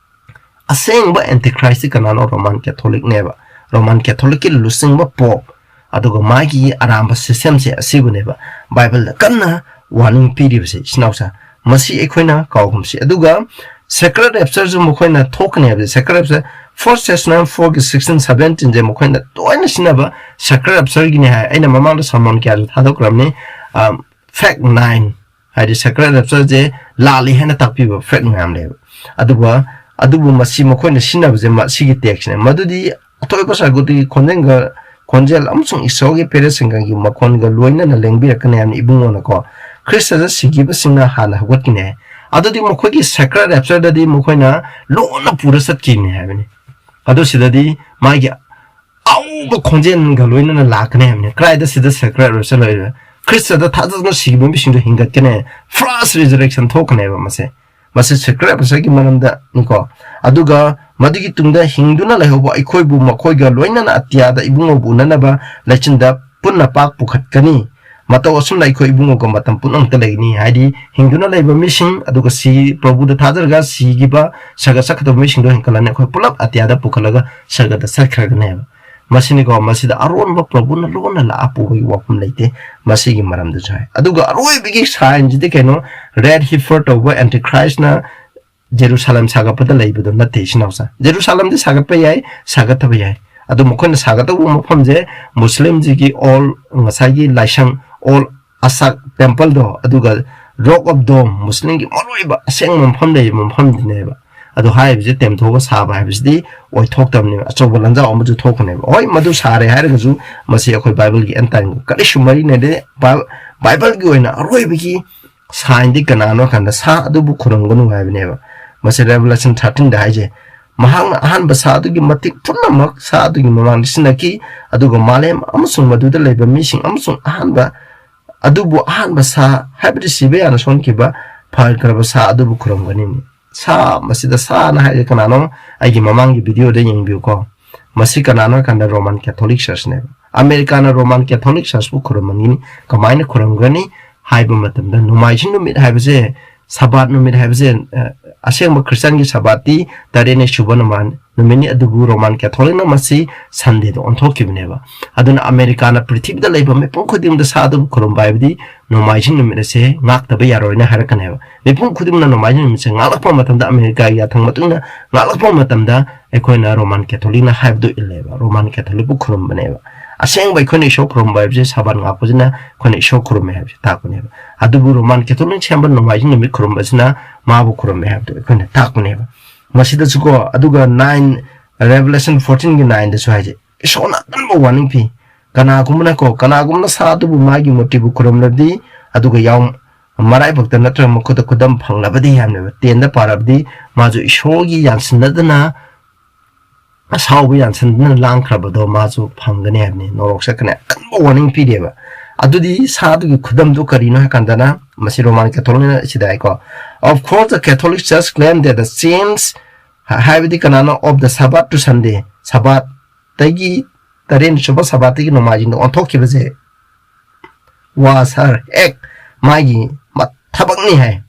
ꯑꯁꯦꯡꯕ ꯑꯦꯟꯇꯤꯈ꯭ꯔꯥꯏꯁꯇꯤ ꯀꯅꯥꯅꯣ? ꯔꯣꯃꯥꯟ ꯀꯦꯊꯣꯂꯤꯛꯅꯦꯕ꯫ ꯔꯣꯃꯥꯟ ꯀꯦꯊꯣꯂꯤꯛꯀꯤ ꯂꯨꯆꯤꯡꯕ ꯄꯣꯞ, ꯑꯗꯨꯒ ꯃꯥꯒꯤ ꯑꯔꯥꯝꯕ ꯁꯤꯁꯇꯦꯝꯁꯦ ꯑꯁꯤꯕꯨꯅꯦꯕ ꯕꯥꯏꯕꯜꯗ ꯀꯟꯅ ꯋꯥꯔꯅꯤꯡ ꯄꯤꯔꯤꯕꯁꯦ, ꯏꯆꯤꯟ ꯏꯅꯥꯎꯁꯥ꯫ ꯃꯁꯤ ꯑꯩꯈꯣꯏꯅ ꯀꯥꯎꯒꯨꯝꯁꯤ꯫ ꯑꯗꯨꯒ ꯁꯦꯀ꯭ꯔꯦꯠ ꯔꯦꯞꯆꯔꯁꯨ ꯃꯈꯣꯏꯅ ꯊꯣꯛꯀꯅꯤ ꯍꯥꯏꯕꯁꯦ, ꯁꯦꯀ꯭ꯔꯦꯠ ꯔꯦꯞꯆꯔ ꯐꯥꯔꯁ ꯊꯦꯁꯂꯣꯅꯤꯌꯟꯁ ꯐꯣꯔꯒꯤ ꯁꯤꯛꯁꯇꯤꯟ ꯁꯕꯦꯟꯇꯤꯟꯁꯦ ꯃꯈꯣꯏꯅ ꯇꯣꯏꯅ ꯁꯤꯖꯤꯟꯅꯕ ꯁꯦꯀ꯭ꯔꯦꯠ ꯔꯦꯞꯆꯔꯒꯤꯅꯤ ꯍꯥꯏ꯫ ꯑꯩꯅ ꯃꯃꯥꯡꯗ ꯁꯔꯃꯣꯟ ꯀꯌꯥꯁꯨ ꯊꯥꯗꯣꯛꯈ꯭ꯔꯕꯅꯤ꯫ ꯐꯦꯛ ꯅꯥꯏꯟ ꯍꯥꯏꯗꯤ ꯁꯦꯀ꯭ꯔꯦꯠ ꯔꯦꯞꯆꯔꯁꯦ ꯂꯥꯜꯂꯤ ꯍꯥꯏꯅ ꯇꯥꯛꯄꯤꯕ ꯐꯦꯛ ꯃꯌꯥꯝ ꯂꯩꯌꯦꯕ꯫ ꯑꯗꯨꯒ ꯑꯗꯨꯕꯨ ꯃꯁꯤ ꯃꯈꯣꯏꯅ ꯁꯤꯖꯤꯟꯅꯕꯁꯦ ꯃꯁꯤꯒꯤ ꯇꯦꯛꯁꯅꯦ꯫ ꯃꯗꯨꯗꯤ ꯑꯊꯣꯏꯕ ꯁꯥꯔꯒꯣꯗꯤꯒꯤ ꯈꯣꯟꯖꯦꯜꯒ ꯈꯣꯟꯖꯦꯜ ꯑꯃꯁꯨꯡ ꯏꯁꯣꯔꯒꯤ ꯄꯦꯔꯦꯠꯁꯤꯡꯒꯤ ꯃꯈꯣꯟꯒ ꯂꯣꯏꯅꯅ ꯂꯦꯡꯕꯤꯔꯛꯀꯅꯤ ꯍꯥꯏꯕꯅꯤ ꯏꯕꯨꯡꯉꯣꯅꯀꯣ꯫ ꯈ꯭ꯔꯤꯁꯇꯗ ꯁꯤꯈꯤꯕꯁꯤꯡꯅ ꯍꯥꯟꯅ ꯍꯧꯒꯠꯀꯅꯤ ꯍꯥꯏ꯫ ꯑꯗꯨꯗꯤ ꯃꯈꯣꯏꯒꯤ ꯁꯦꯀ꯭ꯔꯦꯠ ꯔꯦꯞꯆꯔꯗꯗꯤ ꯃꯈꯣꯏꯅ ꯂꯣꯟꯅ ꯄꯨꯔ ꯆꯠꯈꯤꯕꯅꯤ ꯍꯥꯏꯕꯅꯤ꯫ ꯑꯗꯨ ꯁꯤꯗꯗꯤ ꯃꯥꯒꯤ ꯑꯎꯕ ꯈꯣꯟꯖꯦꯜꯒ ꯂꯣꯏꯅꯅ ꯂꯥꯛꯀꯅꯤ ꯍꯥꯏꯕꯅꯤ꯫ ꯀꯗꯥꯏꯗ ꯁꯤꯗ ꯁꯦꯀ꯭ꯔꯦꯠ ꯔꯦꯞꯆꯔ ꯂꯩꯔꯦ? ꯈ꯭ꯔꯤꯁꯇꯗ ꯊꯥꯖꯗꯨꯅ ꯁꯤꯈꯤꯕ ꯃꯤꯁꯤꯡꯗꯣ ꯍꯤꯡꯒꯠꯀꯅꯤ꯫ ꯐꯥꯔꯁ ꯔꯤꯖꯔꯦꯛꯁꯟ ꯊꯣꯛꯀꯅꯦꯕ ꯃꯁꯦ꯫ ꯃꯁꯤ ꯁꯦꯀ꯭ꯔꯦꯠ ꯔꯦꯞꯆꯔꯒꯤ ꯃꯔꯝꯗꯅꯤꯀꯣ꯫ ꯑꯗꯨꯒ ꯃꯗꯨꯒꯤ ꯇꯨꯡꯗ ꯍꯤꯡꯗꯨꯅ ꯂꯩꯍꯧꯕ ꯑꯩꯈꯣꯏꯕꯨ ꯃꯈꯣꯏꯒ ꯂꯣꯏꯅꯅ ꯑꯇꯤꯌꯥꯗ ꯏꯕꯨꯡꯉꯣꯕꯨ ꯎꯅꯅꯕ ꯂꯩꯆꯤꯟꯗ ꯄꯨꯟꯅ ꯄꯥꯛ ꯄꯨꯈꯠꯀꯅꯤ꯫ ꯃꯇꯧ ꯑꯁꯨꯝꯅ ꯑꯩꯈꯣꯏ ꯏꯕꯨꯡꯉꯣꯒ ꯃꯇꯝ ꯄꯨꯝꯅꯃꯛꯇ ꯂꯩꯒꯅꯤ꯫ ꯍꯥꯏꯗꯤ ꯍꯤꯡꯗꯨꯅ ꯂꯩꯕ ꯃꯤꯁꯤꯡ, ꯑꯗꯨꯒ ꯁꯤ ꯄ꯭ꯔꯚꯨꯗ ꯊꯥꯖꯔꯒ ꯁꯤꯈꯤꯕ, ꯁꯔꯒ ꯆꯠꯀꯗꯕ ꯃꯤꯁꯤꯡꯗꯣ ꯍꯦꯟꯀꯠꯂꯅꯤ꯫ ꯑꯩꯈꯣꯏ ꯄꯨꯂꯞ ꯑꯇꯤꯌꯥꯗ ꯄꯨꯈꯠꯂꯒ ꯁꯔꯒꯗ ꯆꯠꯈ꯭ꯔꯒꯅꯦꯕ꯫ ꯃꯁꯤꯅꯤꯀꯣ, ꯃꯁꯤꯗ ꯑꯔꯣꯟꯕ ꯄ꯭ꯔꯚꯨꯅ ꯂꯣꯟꯅ ꯂꯥꯛꯑ ꯄꯨꯕꯒꯤ ꯋꯥꯐꯝ ꯂꯩꯇꯦ꯫ ꯃꯁꯤꯒꯤ ꯃꯔꯝꯗꯁꯨ ꯍꯥꯏ꯫ ꯑꯗꯨꯒ ꯑꯔꯣꯏꯕꯒꯤ ꯁꯥꯏꯟꯁꯤꯗꯤ ꯀꯩꯅꯣ? ꯔꯦꯠ ꯍꯤꯐꯔ ꯇꯧꯕ ꯑꯦꯟꯇꯤꯈ꯭ꯔꯥꯏꯁꯅ ꯖꯦꯔꯨꯁꯥꯂꯦꯝ ꯁꯥꯒꯠꯄꯗ ꯂꯩꯕꯗꯣ ꯅꯠꯇꯦ, ꯏꯆꯤꯟ ꯏꯅꯥꯎꯁꯥ꯫ ꯖꯦꯔꯨꯁꯥꯂꯦꯝꯗꯤ ꯁꯥꯒꯠꯄ ꯌꯥꯏ, ꯁꯥꯒꯠꯇꯕ ꯌꯥꯏ꯫ ꯑꯗꯨ ꯃꯈꯣꯏꯅ ꯁꯥꯒꯠꯇꯧꯕ ꯃꯐꯝꯁꯦ ꯃꯨꯁꯂꯤꯝꯁꯤꯒꯤ ꯑꯣꯜ, ꯉꯁꯥꯏꯒꯤ ꯂꯥꯏꯁꯪ, ꯑꯣꯜ ꯑꯁꯥꯛ ꯇꯦꯝꯄꯜꯗꯣ, ꯑꯗꯨꯒ ꯔꯣꯛ ꯑꯣꯐ ꯗꯣꯝ, ꯃꯨꯁꯂꯤꯝꯒꯤ ꯃꯔꯨꯑꯣꯏꯕ ꯑꯁꯦꯡꯕ ꯃꯐꯝ ꯂꯩꯔꯤꯕ ꯃꯐꯝꯗꯨꯅꯦꯕ꯫ ꯑꯗꯣ ꯍꯥꯏꯔꯤꯕꯁꯦ ꯇꯦꯝꯊꯣꯛꯑꯒ ꯁꯥꯕ ꯍꯥꯏꯕꯁꯤꯗꯤ ꯑꯣꯏꯊꯣꯛꯇꯕꯅꯦꯕ꯫ ꯑꯆꯧꯕ ꯂꯥꯟꯖꯥꯎ ꯑꯃꯁꯨ ꯊꯣꯛꯀꯅꯦꯕ꯫ ꯍꯣꯏ, ꯃꯗꯨ ꯁꯥꯔꯦ ꯍꯥꯏꯔꯒꯁꯨ ꯃꯁꯤ ꯑꯩꯈꯣꯏ ꯕꯥꯏꯕꯜꯒꯤ ꯑꯦꯟ ꯇꯥꯏꯝꯒ ꯀꯔꯤꯁꯨ ꯃꯔꯤ ꯂꯩꯅꯗꯦ꯫ ꯕꯥꯏ-, ꯕꯥꯏꯕꯜꯒꯤ ꯑꯣꯏꯅ ꯑꯔꯣꯏꯕꯒꯤ sign ꯗꯤ ꯀꯅꯥꯅꯣ ꯍꯥꯏ ꯀꯥꯟꯗ ꯁꯥ ꯑꯗꯨꯕꯨ ꯈꯨꯔꯨꯝꯒꯅꯨ ꯍꯥꯏꯕꯅꯦꯕ꯫ ꯃꯁꯤ Revelation thirteen ꯗ ꯍꯥꯏꯁꯦ꯫ ꯃꯍꯥꯛꯅ ꯑꯍꯥꯟꯕ ꯁꯥ ꯑꯗꯨꯒꯤ ꯃꯇꯤꯛ ꯄꯨꯝꯅꯃꯛ ꯁꯥ ꯑꯗꯨꯒꯤ ꯃꯃꯥꯡꯗ ꯁꯤꯖꯤꯟꯅꯈꯤ, ꯑꯗꯨꯒ ꯃꯥꯂꯦꯝ ꯑꯃꯁꯨꯡ ꯃꯗꯨꯗ ꯂꯩꯕ ꯃꯤꯁꯤꯡ ꯑꯃꯁꯨꯡ ꯑꯍꯥꯟꯕ ꯑꯗꯨꯕꯨ ꯑꯍꯥꯟꯕ ꯁꯥ, ꯍꯥꯏꯕꯗꯤ ꯁꯤꯕ ꯌꯥꯅ ꯁꯣꯟꯈꯤꯕ ꯐꯈ꯭ꯔꯕ ꯁꯥ ꯑꯗꯨꯕꯨ ꯈꯨꯔꯨꯝꯒꯅꯤ꯫ ꯁꯥ, ꯃꯁꯤꯗ ꯁꯥꯅ ꯍꯥꯏꯔꯤꯁꯦ ꯀꯅꯥꯅꯣ? ꯑꯩꯒꯤ ꯃꯃꯥꯡꯒꯤ video ꯗ ꯌꯦꯡꯕꯤꯌꯨꯀꯣ꯫ ꯃꯁꯤ ꯀꯅꯥꯅꯣ ꯍꯥꯏ ꯀꯥꯟꯗ Roman Catholic Church ꯅꯦꯕ꯫ ꯑꯃꯦꯔꯤꯀꯥꯅ Roman Catholic Church ꯄꯨ ꯈꯨꯔꯨꯝꯍꯟꯒꯅꯤ꯫ ꯀꯃꯥꯏꯅ ꯈꯨꯔꯨꯝꯒꯅꯤ ꯍꯥꯏꯕ ꯃꯇꯝꯗ, ꯅꯣꯡꯃꯥꯏꯖꯤꯡ ꯅꯨꯃꯤꯠ ꯍꯥꯏꯕꯁꯦ, ꯁꯕꯥꯠ ꯅꯨꯃꯤꯠ ꯍꯥꯏꯕꯁꯦ, ꯑ, ꯑꯁꯦꯡꯕ ꯈ꯭ꯔꯤꯁꯇꯥꯟꯒꯤ ꯁꯕꯥꯠꯇꯤ ꯇꯔꯦꯠꯅꯤ ꯁꯨꯕ ꯅꯨꯃꯥꯟ-, ꯅꯨꯃꯤꯠꯅꯤ, ꯑꯗꯨꯕꯨ Roman Catholic ꯅ ꯃꯁꯤ Sunday ꯗ ꯑꯣꯟꯊꯣꯛꯈꯤꯕꯅꯦꯕ꯫ ꯑꯗꯨꯅ ꯑꯃꯦꯔꯤꯀꯥꯅ ꯄ꯭ꯔꯤꯊꯤꯕꯤꯗ ꯂꯩꯕ ꯃꯤꯄꯨꯝ ꯈꯨꯗꯤꯡꯃꯛꯇ ꯁꯥ ꯑꯗꯨꯕꯨ ꯈꯨꯔꯨꯝꯕ ꯍꯥꯏꯕꯗꯤ ꯅꯣꯡꯃꯥꯏꯖꯤꯡ ꯅꯨꯃꯤꯠ ꯑꯁꯦ ꯉꯥꯛꯇꯕ ꯌꯥꯔꯣꯏꯅ ꯍꯥꯏꯔꯛꯀꯅꯦꯕ꯫ ꯃꯤꯄꯨꯝ ꯈꯨꯗꯤꯡꯃꯛꯅ ꯅꯣꯡꯃꯥꯏꯖꯤꯡ ꯅꯨꯃꯤꯠꯁꯦ ꯉꯥꯛꯂꯛꯄ ꯃꯇꯝꯗ, ꯑꯃꯦꯔꯤꯀꯥꯒꯤ ꯌꯥꯊꯪ ꯃꯇꯨꯡ ꯏꯟꯅ ꯉꯥꯛꯂꯛꯄ ꯃꯇꯝꯗ, ꯑꯩꯈꯣꯏꯅ Roman Catholic ꯅ ꯍꯥꯏꯕꯗꯨ ꯏꯜꯂꯦꯕ, Roman Catholic ꯄꯨ ꯈꯨꯔꯨꯝꯕꯅꯦꯕ꯫ ꯑꯁꯦꯡꯕ ꯑꯩꯈꯣꯏꯅ ꯏꯁꯣꯔ ꯈꯨꯔꯨꯝꯕ ꯍꯥꯏꯕꯁꯦ ꯁꯕꯥꯠ ꯉꯥꯛꯄꯁꯤꯅ ꯑꯩꯈꯣꯏꯅ ꯏꯁꯣꯔ ꯈꯨꯔꯨꯝꯃꯦ ꯍꯥꯏꯕꯁꯦ ꯇꯥꯛꯄꯅꯦꯕ꯫ ꯑꯗꯨꯕꯨ Roman Catholic ꯅ ꯁꯦꯝꯕ ꯅꯣꯡꯃꯥꯏꯖꯤꯡ ꯅꯨꯃꯤꯠ ꯈꯨꯔꯨꯝꯕꯁꯤꯅ ꯃꯥꯕꯨ ꯈꯨꯔꯨꯝꯃꯦ ꯍꯥꯏꯕꯗꯨ ꯑꯩꯈꯣꯏꯅ ꯇꯥꯛꯄꯅꯦꯕ꯫ ꯃꯁꯤꯗꯁꯨꯀꯣ, ꯑꯗꯨꯒ nine, Revelation fourteen ꯒꯤ nine ꯗꯁꯨ ꯍꯥꯏꯁꯦ, ꯏꯁꯣꯔꯅ ꯑꯀꯟꯕ warning ꯄꯤ꯫ ꯀꯅꯥꯒꯨꯝꯕꯅꯀꯣ, ꯀꯅꯥꯒꯨꯝꯕꯅ ꯁꯥ ꯑꯗꯨꯕꯨ ꯃꯥꯒꯤ ꯃꯨꯔꯇꯤꯕꯨ ꯈꯨꯔꯨꯝꯂꯕꯗꯤ, ꯑꯗꯨꯒ ꯌꯥꯎ-, ꯃꯔꯥꯏꯕꯛꯇ ꯅꯠꯇ꯭ꯔꯒ ꯃꯈꯨꯠꯇ ꯈꯨꯗꯝ ꯐꯪꯂꯕꯗꯤ ꯍꯥꯏꯕꯅꯦꯕ꯫ Ten ꯗ ꯄꯥꯔꯕꯗꯤ ꯃꯥꯁꯨ ꯏꯁꯣꯔꯒꯤ ꯌꯥꯟꯁꯤꯟꯅꯗꯅ, ꯑꯁꯥꯎꯕ ꯌꯥꯟꯁꯤꯟꯗꯨꯅ ꯂꯥꯡꯈ꯭ꯔꯕꯗꯣ ꯃꯥꯁꯨ ꯐꯪꯒꯅꯤ ꯍꯥꯏꯕꯅꯤ, ꯅꯣꯔꯣꯛ ꯆꯠꯀꯅꯤ꯫ ꯑꯀꯟꯕ warning ꯄꯤꯔꯦꯕ꯫ ꯑꯗꯨꯗꯤ ꯁꯥ ꯑꯗꯨꯒꯤ ꯈꯨꯗꯝꯗꯨ ꯀꯔꯤꯅꯣ ꯍꯥꯏ ꯀꯥꯟꯗꯅ, ꯃꯁꯤ Roman Catholic ꯅ ꯁꯤꯗ ꯍꯥꯏꯀꯣ, "Of course, the Catholic Church claim that the change," ꯍꯥ-, ꯍꯥꯏꯕꯗꯤ ꯀꯅꯥꯅꯣ? "Of the Sabbath to Sunday," ꯁꯕꯥꯠꯇꯒꯤ, ꯇꯔꯦꯠꯅꯤ ꯁꯨꯕ ꯁꯕꯥꯠꯇꯒꯤ ꯅꯣꯡꯃꯥꯏꯖꯤꯡꯗ ꯑꯣꯟꯊꯣꯛꯈꯤꯕꯁꯦ, was her act, ꯃꯥꯒꯤ ꯃ-, ꯊꯕꯛꯅꯤ ꯍꯥꯏ꯫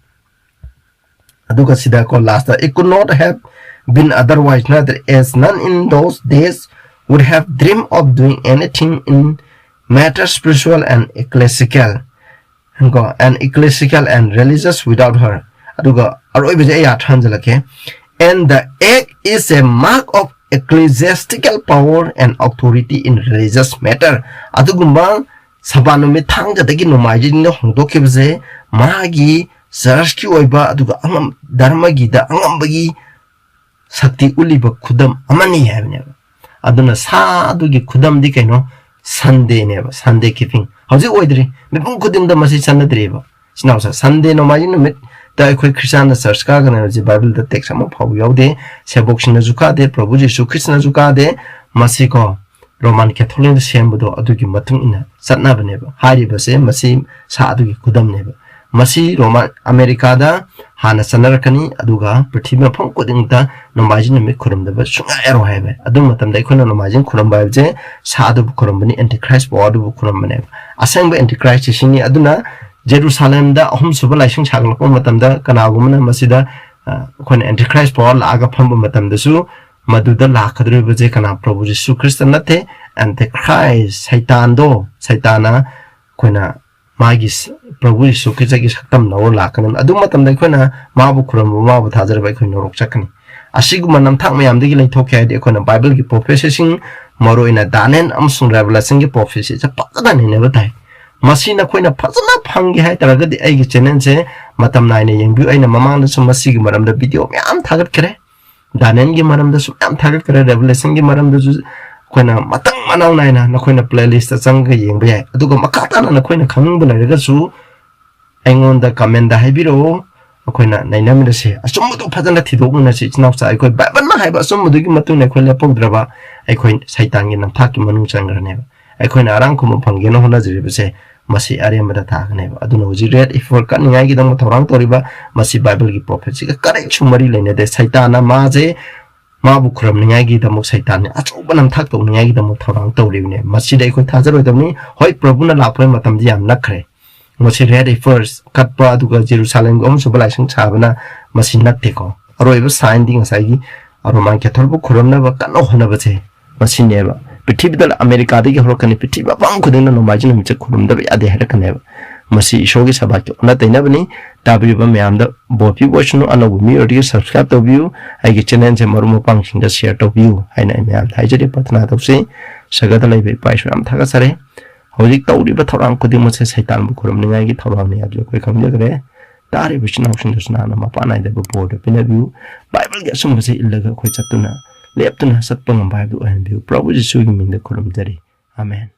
ꯑꯗꯨꯒ ꯁꯤꯗ ꯀꯣ, last ꯇ, "It could not have been otherwise, neither, as none in those days would have dreamed of doing anything in matters spiritual and ecclesiastical, ꯀꯣ, and ecclesiastical and religious without her." ꯑꯗꯨꯒ ꯑꯔꯣꯏꯕꯁꯦ ꯑꯩ ꯑꯥꯔꯊ ꯍꯟꯖꯜꯂꯛꯀꯦ꯫ "And the act is a mark of ecclesiastical power and authority in religious matter." ꯑꯗꯨꯒꯨꯝꯕ ꯁꯕꯥ ꯅꯨꯃꯤꯠ, ꯊꯥꯡꯖꯗꯒꯤ ꯅꯣꯡꯃꯥꯏꯖꯤꯡꯗ ꯍꯣꯡꯗꯣꯛꯈꯤꯕꯁꯦ ꯃꯥꯒꯤ ꯆꯔꯆꯀꯤ ꯑꯣꯏꯕ, ꯑꯗꯨꯒ ꯑꯉꯝ-, ꯙꯔꯃꯒꯤꯗ ꯑꯉꯝꯕꯒꯤ ꯁꯛꯇꯤ ꯎꯠꯂꯤꯕ ꯈꯨꯗꯝ ꯑꯃꯅꯤ ꯍꯥꯏꯕꯅꯦꯕ꯫ ꯑꯗꯨꯅ ꯁꯥ ꯑꯗꯨꯒꯤ ꯈꯨꯗꯝꯗꯤ ꯀꯩꯅꯣ? Sunday ꯅꯦꯕ, Sunday keeping꯫ ꯍꯧꯖꯤꯛ ꯑꯣꯏꯗ꯭ꯔꯤ, ꯃꯤꯄꯨꯝ ꯈꯨꯗꯤꯡꯗ ꯃꯁꯤ ꯆꯠꯅꯗ꯭ꯔꯤꯕ꯫ ꯏꯆꯤꯟ ꯏꯅꯥꯎꯁꯦ, Sunday ꯅꯣꯡꯃꯥꯏꯖꯤꯡ ꯅꯨꯃꯤꯠꯇ ꯑꯩꯈꯣꯏ ꯈ꯭ꯔꯤꯁꯇꯤꯌꯥꯟꯅ church ꯀꯥꯒꯅꯤ ꯍꯥꯏꯕꯁꯤ Bible ꯗ text ꯑꯃ ꯐꯥꯎꯕ ꯌꯥꯎꯗꯦ꯫ ꯁꯦꯕꯣꯛꯁꯤꯡꯅꯁꯨ ꯀꯥꯗꯦ, ꯄ꯭ꯔꯚꯨ ꯖꯤꯁꯨ ꯈ꯭ꯔꯤꯁꯇꯅꯁꯨ ꯀꯥꯗꯦ꯫ ꯃꯁꯤꯀꯣ, Roman Catholic ꯅ ꯁꯦꯝꯕꯗꯣ ꯑꯗꯨꯒꯤ ꯃꯇꯨꯡ ꯏꯟꯅ ꯆꯠꯅꯕꯅꯦꯕ꯫ ꯍꯥꯏꯔꯤꯕꯁꯦ ꯃꯁꯤ ꯁꯥ ꯑꯗꯨꯒꯤ ꯈꯨꯗꯝꯅꯦꯕ꯫ ꯃꯁꯤ ꯔꯣꯃꯥ, ꯑꯃꯦꯔꯤꯀꯥꯗ ꯍꯥꯟꯅ ꯆꯠꯅꯔꯛꯀꯅꯤ, ꯑꯗꯨꯒ ꯄ꯭ꯔꯤꯊꯤꯕꯤ ꯃꯐꯝ ꯈꯨꯗꯤꯡꯃꯛꯇ ꯅꯣꯡꯃꯥꯏꯖꯤꯡ ꯅꯨꯃꯤꯠ ꯈꯨꯔꯨꯝꯗꯕ ꯁꯨꯡꯌꯥ ꯌꯥꯔꯣꯏ ꯍꯥꯏꯕ꯫ ꯑꯗꯨ ꯃꯇꯝꯗ ꯑꯩꯈꯣꯏꯅ ꯅꯣꯡꯃꯥꯏꯖꯤꯡ ꯈꯨꯔꯨꯝꯕ ꯍꯥꯏꯕꯁꯦ ꯁꯥ ꯑꯗꯨꯕꯨ ꯈꯨꯔꯨꯝꯕꯅꯤ, Antichrist power ꯑꯗꯨꯕꯨ ꯈꯨꯔꯨꯝꯕꯅꯦꯕ꯫ ꯑꯁꯦꯡꯕ Antichrist ꯁꯤ ꯁꯤꯅꯤ꯫ ꯑꯗꯨꯅ ꯖꯦꯔꯨꯁꯥꯂꯦꯝꯗ ꯑꯍꯨꯝꯁꯨꯕ ꯂꯥꯏꯁꯪ ꯁꯥꯒꯠꯂꯛꯄ ꯃꯇꯝꯗ ꯀꯅꯥꯒꯨꯝꯕꯅ ꯃꯁꯤꯗ, ꯑ, ꯑꯩꯈꯣꯏꯅ Antichrist power ꯂꯥꯛꯑꯒ ꯐꯝꯕ ꯃꯇꯝꯗꯁꯨ ꯃꯗꯨꯗ ꯂꯥꯛꯀꯗꯧꯔꯤꯕꯁꯦ ꯀꯅꯥ? ꯄ꯭ꯔꯚꯨ ꯖꯤꯁꯨ ꯈ꯭ꯔꯤꯁꯇ ꯅꯠꯇꯦ, Antichrist, ꯁꯩꯇꯥꯟꯗꯣ, ꯁꯩꯇꯥꯟꯅ ꯑꯩꯈꯣꯏꯅ ꯃꯥꯒꯤ ꯁ-, ꯄ꯭ꯔꯚꯨ ꯖꯤꯁꯨ ꯈ꯭ꯔꯤꯁꯇꯒꯤ ꯁꯛꯇꯝ ꯂꯧꯔ ꯂꯥꯛꯀꯅꯤ꯫ ꯑꯗꯨ ꯃꯇꯝꯗ ꯑꯩꯈꯣꯏꯅ ꯃꯥꯕꯨ ꯈꯨꯔꯨꯝꯕ, ꯃꯥꯕꯨ ꯊꯥꯖꯔꯕ ꯑꯩꯈꯣꯏ ꯅꯣꯔꯣꯛ ꯆꯠꯀꯅꯤ꯫ ꯑꯁꯤꯒꯨꯝꯕ ꯅꯝꯊꯥꯛ ꯃꯌꯥꯝꯗꯒꯤ ꯂꯩꯊꯣꯛꯀꯦ ꯍꯥꯏꯔꯗꯤ ꯑꯩꯈꯣꯏꯅ Bible ꯒꯤ prophecy ꯁꯤꯡ, ꯃꯔꯨꯑꯣꯏꯅ Daniel ꯑꯃꯁꯨꯡ Revelation ꯒꯤ prophecy ꯁꯦ ꯐꯖꯅ ꯅꯩꯅꯕ ꯇꯥꯏ꯫ ꯃꯁꯤ ꯅꯈꯣꯏꯅ ꯐꯖꯅ ꯐꯪꯒꯦ ꯍꯥꯏ ꯇꯥꯔꯒꯗꯤ ꯑꯩꯒꯤ channel ꯁꯦ ꯃꯇꯝ ꯅꯥꯏꯅ ꯌꯦꯡꯕꯤꯌꯨ꯫ ꯑꯩꯅ ꯃꯃꯥꯡꯗꯁꯨ ꯃꯁꯤꯒꯤ ꯃꯔꯝꯗ video ꯃꯌꯥꯝ ꯊꯥꯒꯠꯈ꯭ꯔꯦ꯫ Daniel ꯒꯤ ꯃꯔꯝꯗꯁꯨ ꯃꯌꯥꯝ ꯊꯥꯒꯠꯈ꯭ꯔꯦ, Revelation ꯒꯤ ꯃꯔꯝꯗꯁꯨ ꯑꯩꯈꯣꯏꯅ ꯃꯇꯪ ꯃꯅꯥꯎ ꯅꯥꯏꯅ ꯅꯈꯣꯏꯅ playlist ꯇ ꯆꯪꯉꯒ ꯌꯦꯡꯕ ꯌꯥꯏ꯫ ꯑꯗꯨꯒ ꯃꯈꯥ ꯇꯥꯅ ꯅꯈꯣꯏꯅ ꯈꯪꯅꯤꯡꯕ ꯂꯩꯔꯒꯁꯨ ꯑꯩꯉꯣꯟꯗ comment ꯇ ꯍꯥꯏꯕꯤꯔꯛꯑꯣ, ꯑꯩꯈꯣꯏꯅ ꯅꯩꯅꯃꯤꯟꯅꯁꯦ꯫ ꯑꯆꯨꯝꯕꯗꯣ ꯐꯖꯅ ꯊꯤꯗꯣꯛꯃꯤꯟꯅꯁꯤ꯫ ꯏꯆꯤꯟ ꯏꯅꯥꯎꯁꯥ, ꯑꯩꯈꯣꯏ Bible ꯅ ꯍꯥꯏꯕ ꯑꯆꯨꯝꯕꯗꯨꯒꯤ ꯃꯇꯨꯡ ꯏꯟꯅ ꯑꯩꯈꯣꯏ ꯂꯦꯞꯍꯧꯗ꯭ꯔꯕ, ꯑꯩꯈꯣꯏ ꯁꯩꯇꯥꯟꯒꯤ ꯅꯝꯊꯥꯛꯀꯤ ꯃꯅꯨꯡ ꯆꯪꯈ꯭ꯔꯅꯦꯕ꯫ ꯑꯩꯈꯣꯏꯅ ꯑꯔꯥꯝ ꯈꯨꯝꯕ ꯐꯪꯒꯦꯅ ꯍꯣꯠꯅꯖꯔꯤꯕꯁꯦ ꯃꯁꯤ ꯑꯔꯦꯝꯕꯗ ꯇꯥꯒꯅꯦꯕ꯫ ꯑꯗꯨꯅ ꯍꯧꯖꯤꯛ Red Heifer ꯀꯠꯅꯤꯡꯉꯥꯏꯒꯤꯗꯃꯛ ꯊꯧꯔꯥꯡ ꯇꯧꯔꯤꯕ ꯃꯁꯤ Bible ꯒꯤ prophecy ꯒ ꯀꯔꯤꯁꯨ ꯃꯔꯤ ꯂꯩꯅꯗꯦ꯫ ꯁꯩꯇꯥꯟꯅ ꯃꯥꯁꯦ ꯃꯥꯕꯨ ꯈꯨꯔꯨꯝꯅꯤꯡꯉꯥꯏꯒꯤꯗꯃꯛ ꯁꯩꯇꯥꯟꯅ ꯑꯆꯧꯕ ꯅꯝꯊꯥꯛ ꯇꯧꯅꯤꯡꯉꯥꯏꯒꯤꯗꯃꯛ ꯊꯧꯔꯥꯡ ꯇꯧꯔꯤꯕꯅꯦ꯫ ꯃꯁꯤꯗ ꯑꯩꯈꯣꯏ ꯊꯥꯖꯔꯣꯏꯗꯕꯅꯤ꯫ ꯍꯣꯏ, ꯄ꯭ꯔꯚꯨꯅ ꯂꯥꯛꯄꯒꯤ ꯃꯇꯝꯗꯤ ꯌꯥꯝ ꯅꯛꯈ꯭ꯔꯦ꯫ ꯃꯁꯤ Red Heifer ꯀꯠꯄ ꯑꯗꯨꯒ ꯖꯦꯔꯨꯁꯥꯂꯦꯝꯒꯤ ꯑꯍꯨꯝꯁꯨꯕ ꯂꯥꯏꯁꯪ ꯁꯥꯕꯅ ꯃꯁꯤ ꯅꯠꯇꯦꯀꯣ꯫ ꯑꯔꯣꯏꯕ sign ꯗꯤ ꯉꯁꯥꯏꯒꯤ Roman Catholic ꯄꯨ ꯈꯨꯔꯨꯝꯅꯕ ꯀꯟꯅ ꯍꯣꯠꯅꯕꯁꯦ ꯃꯁꯤꯅꯦꯕ꯫ ꯄ꯭ꯔꯤꯊꯤꯕꯤꯗ, ꯑꯃꯦꯔꯤꯀꯥꯗꯒꯤ ꯍꯧꯔꯛꯀꯅꯤ, ꯄ꯭ꯔꯤꯊꯤꯕꯤ ꯃꯐꯝ ꯈꯨꯗꯤꯡꯗ ꯅꯣꯡꯃꯥꯏꯖꯤꯡ ꯅꯨꯃꯤꯠꯁꯦ ꯈꯨꯔꯨꯝꯗꯕ ꯌꯥꯗꯦ ꯍꯥꯏꯔꯛꯀꯅꯦꯕ꯫ ꯃꯁꯤ ꯏꯁꯣꯔꯒꯤ ꯁꯦꯕꯥꯒꯤ ꯑꯣꯟꯅ ꯇꯩꯅꯕꯅꯤ꯫ ꯇꯥꯕꯤꯔꯤꯕ ꯃꯌꯥꯝꯗ ꯕꯣꯔ ꯄꯤꯕ ꯑꯣꯏꯁꯅꯨ꯫ ꯑꯅꯧꯕ ꯃꯤ ꯑꯣꯏꯔꯗꯤ subscribe ꯇꯧꯕꯤꯌꯨ, ꯑꯩꯒꯤ channel ꯁꯦ ꯃꯔꯨꯞ ꯃꯄꯥꯡꯁꯤꯡꯗ share ꯇꯧꯕꯤꯌꯨ ꯍꯥꯏꯅ ꯑꯩ ꯃꯌꯥꯝꯗ ꯍꯥꯏꯖꯔꯤ꯫ ꯄ꯭ꯔꯊꯅꯥ ꯇꯧꯁꯤ꯫ ꯁꯔꯒꯗ ꯂꯩꯕ ꯏꯄꯥ ꯏꯁꯣꯔ, ꯌꯥꯝ ꯊꯥꯒꯠꯆꯔꯤ꯫ ꯍꯧꯖꯤꯛ ꯇꯧꯔꯤꯕ ꯊꯧꯔꯥꯡ ꯈꯨꯗꯤꯡꯃꯛꯁꯦ ꯁꯩꯇꯥꯟꯕꯨ ꯈꯨꯔꯨꯝꯅꯤꯡꯉꯥꯏꯒꯤ ꯊꯧꯔꯥꯡꯅꯤ ꯍꯥꯏꯕꯁꯨ ꯑꯩꯈꯣꯏ ꯈꯪꯖꯈ꯭ꯔꯦ꯫ ꯇꯥꯔꯤꯕ ꯏꯆꯤꯟ ꯏꯅꯥꯎꯁꯤꯡꯗꯁꯨ ꯅꯍꯥꯛꯅ ꯃꯄꯥꯟ ꯅꯥꯏꯗꯕ ꯕꯣꯔꯗꯨ ꯄꯤꯅꯕꯤꯌꯨ꯫ Bible ꯒꯤ ꯑꯆꯨꯝꯕꯁꯦ ꯏꯜꯂꯒ ꯑꯩꯈꯣꯏ ꯆꯠꯇꯨꯅ, ꯂꯦꯞꯇꯨꯅ ꯆꯠꯄ ꯉꯝꯕ ꯍꯥꯏꯕꯗꯨ ꯑꯣꯏꯍꯟꯕꯤꯌꯨ꯫ ꯄ꯭ꯔꯚꯨ ꯖꯤꯁꯨꯒꯤ ꯃꯤꯡꯗ ꯈꯨꯔꯨꯝꯖꯔꯤ꯫ ꯑꯃꯦꯟ꯫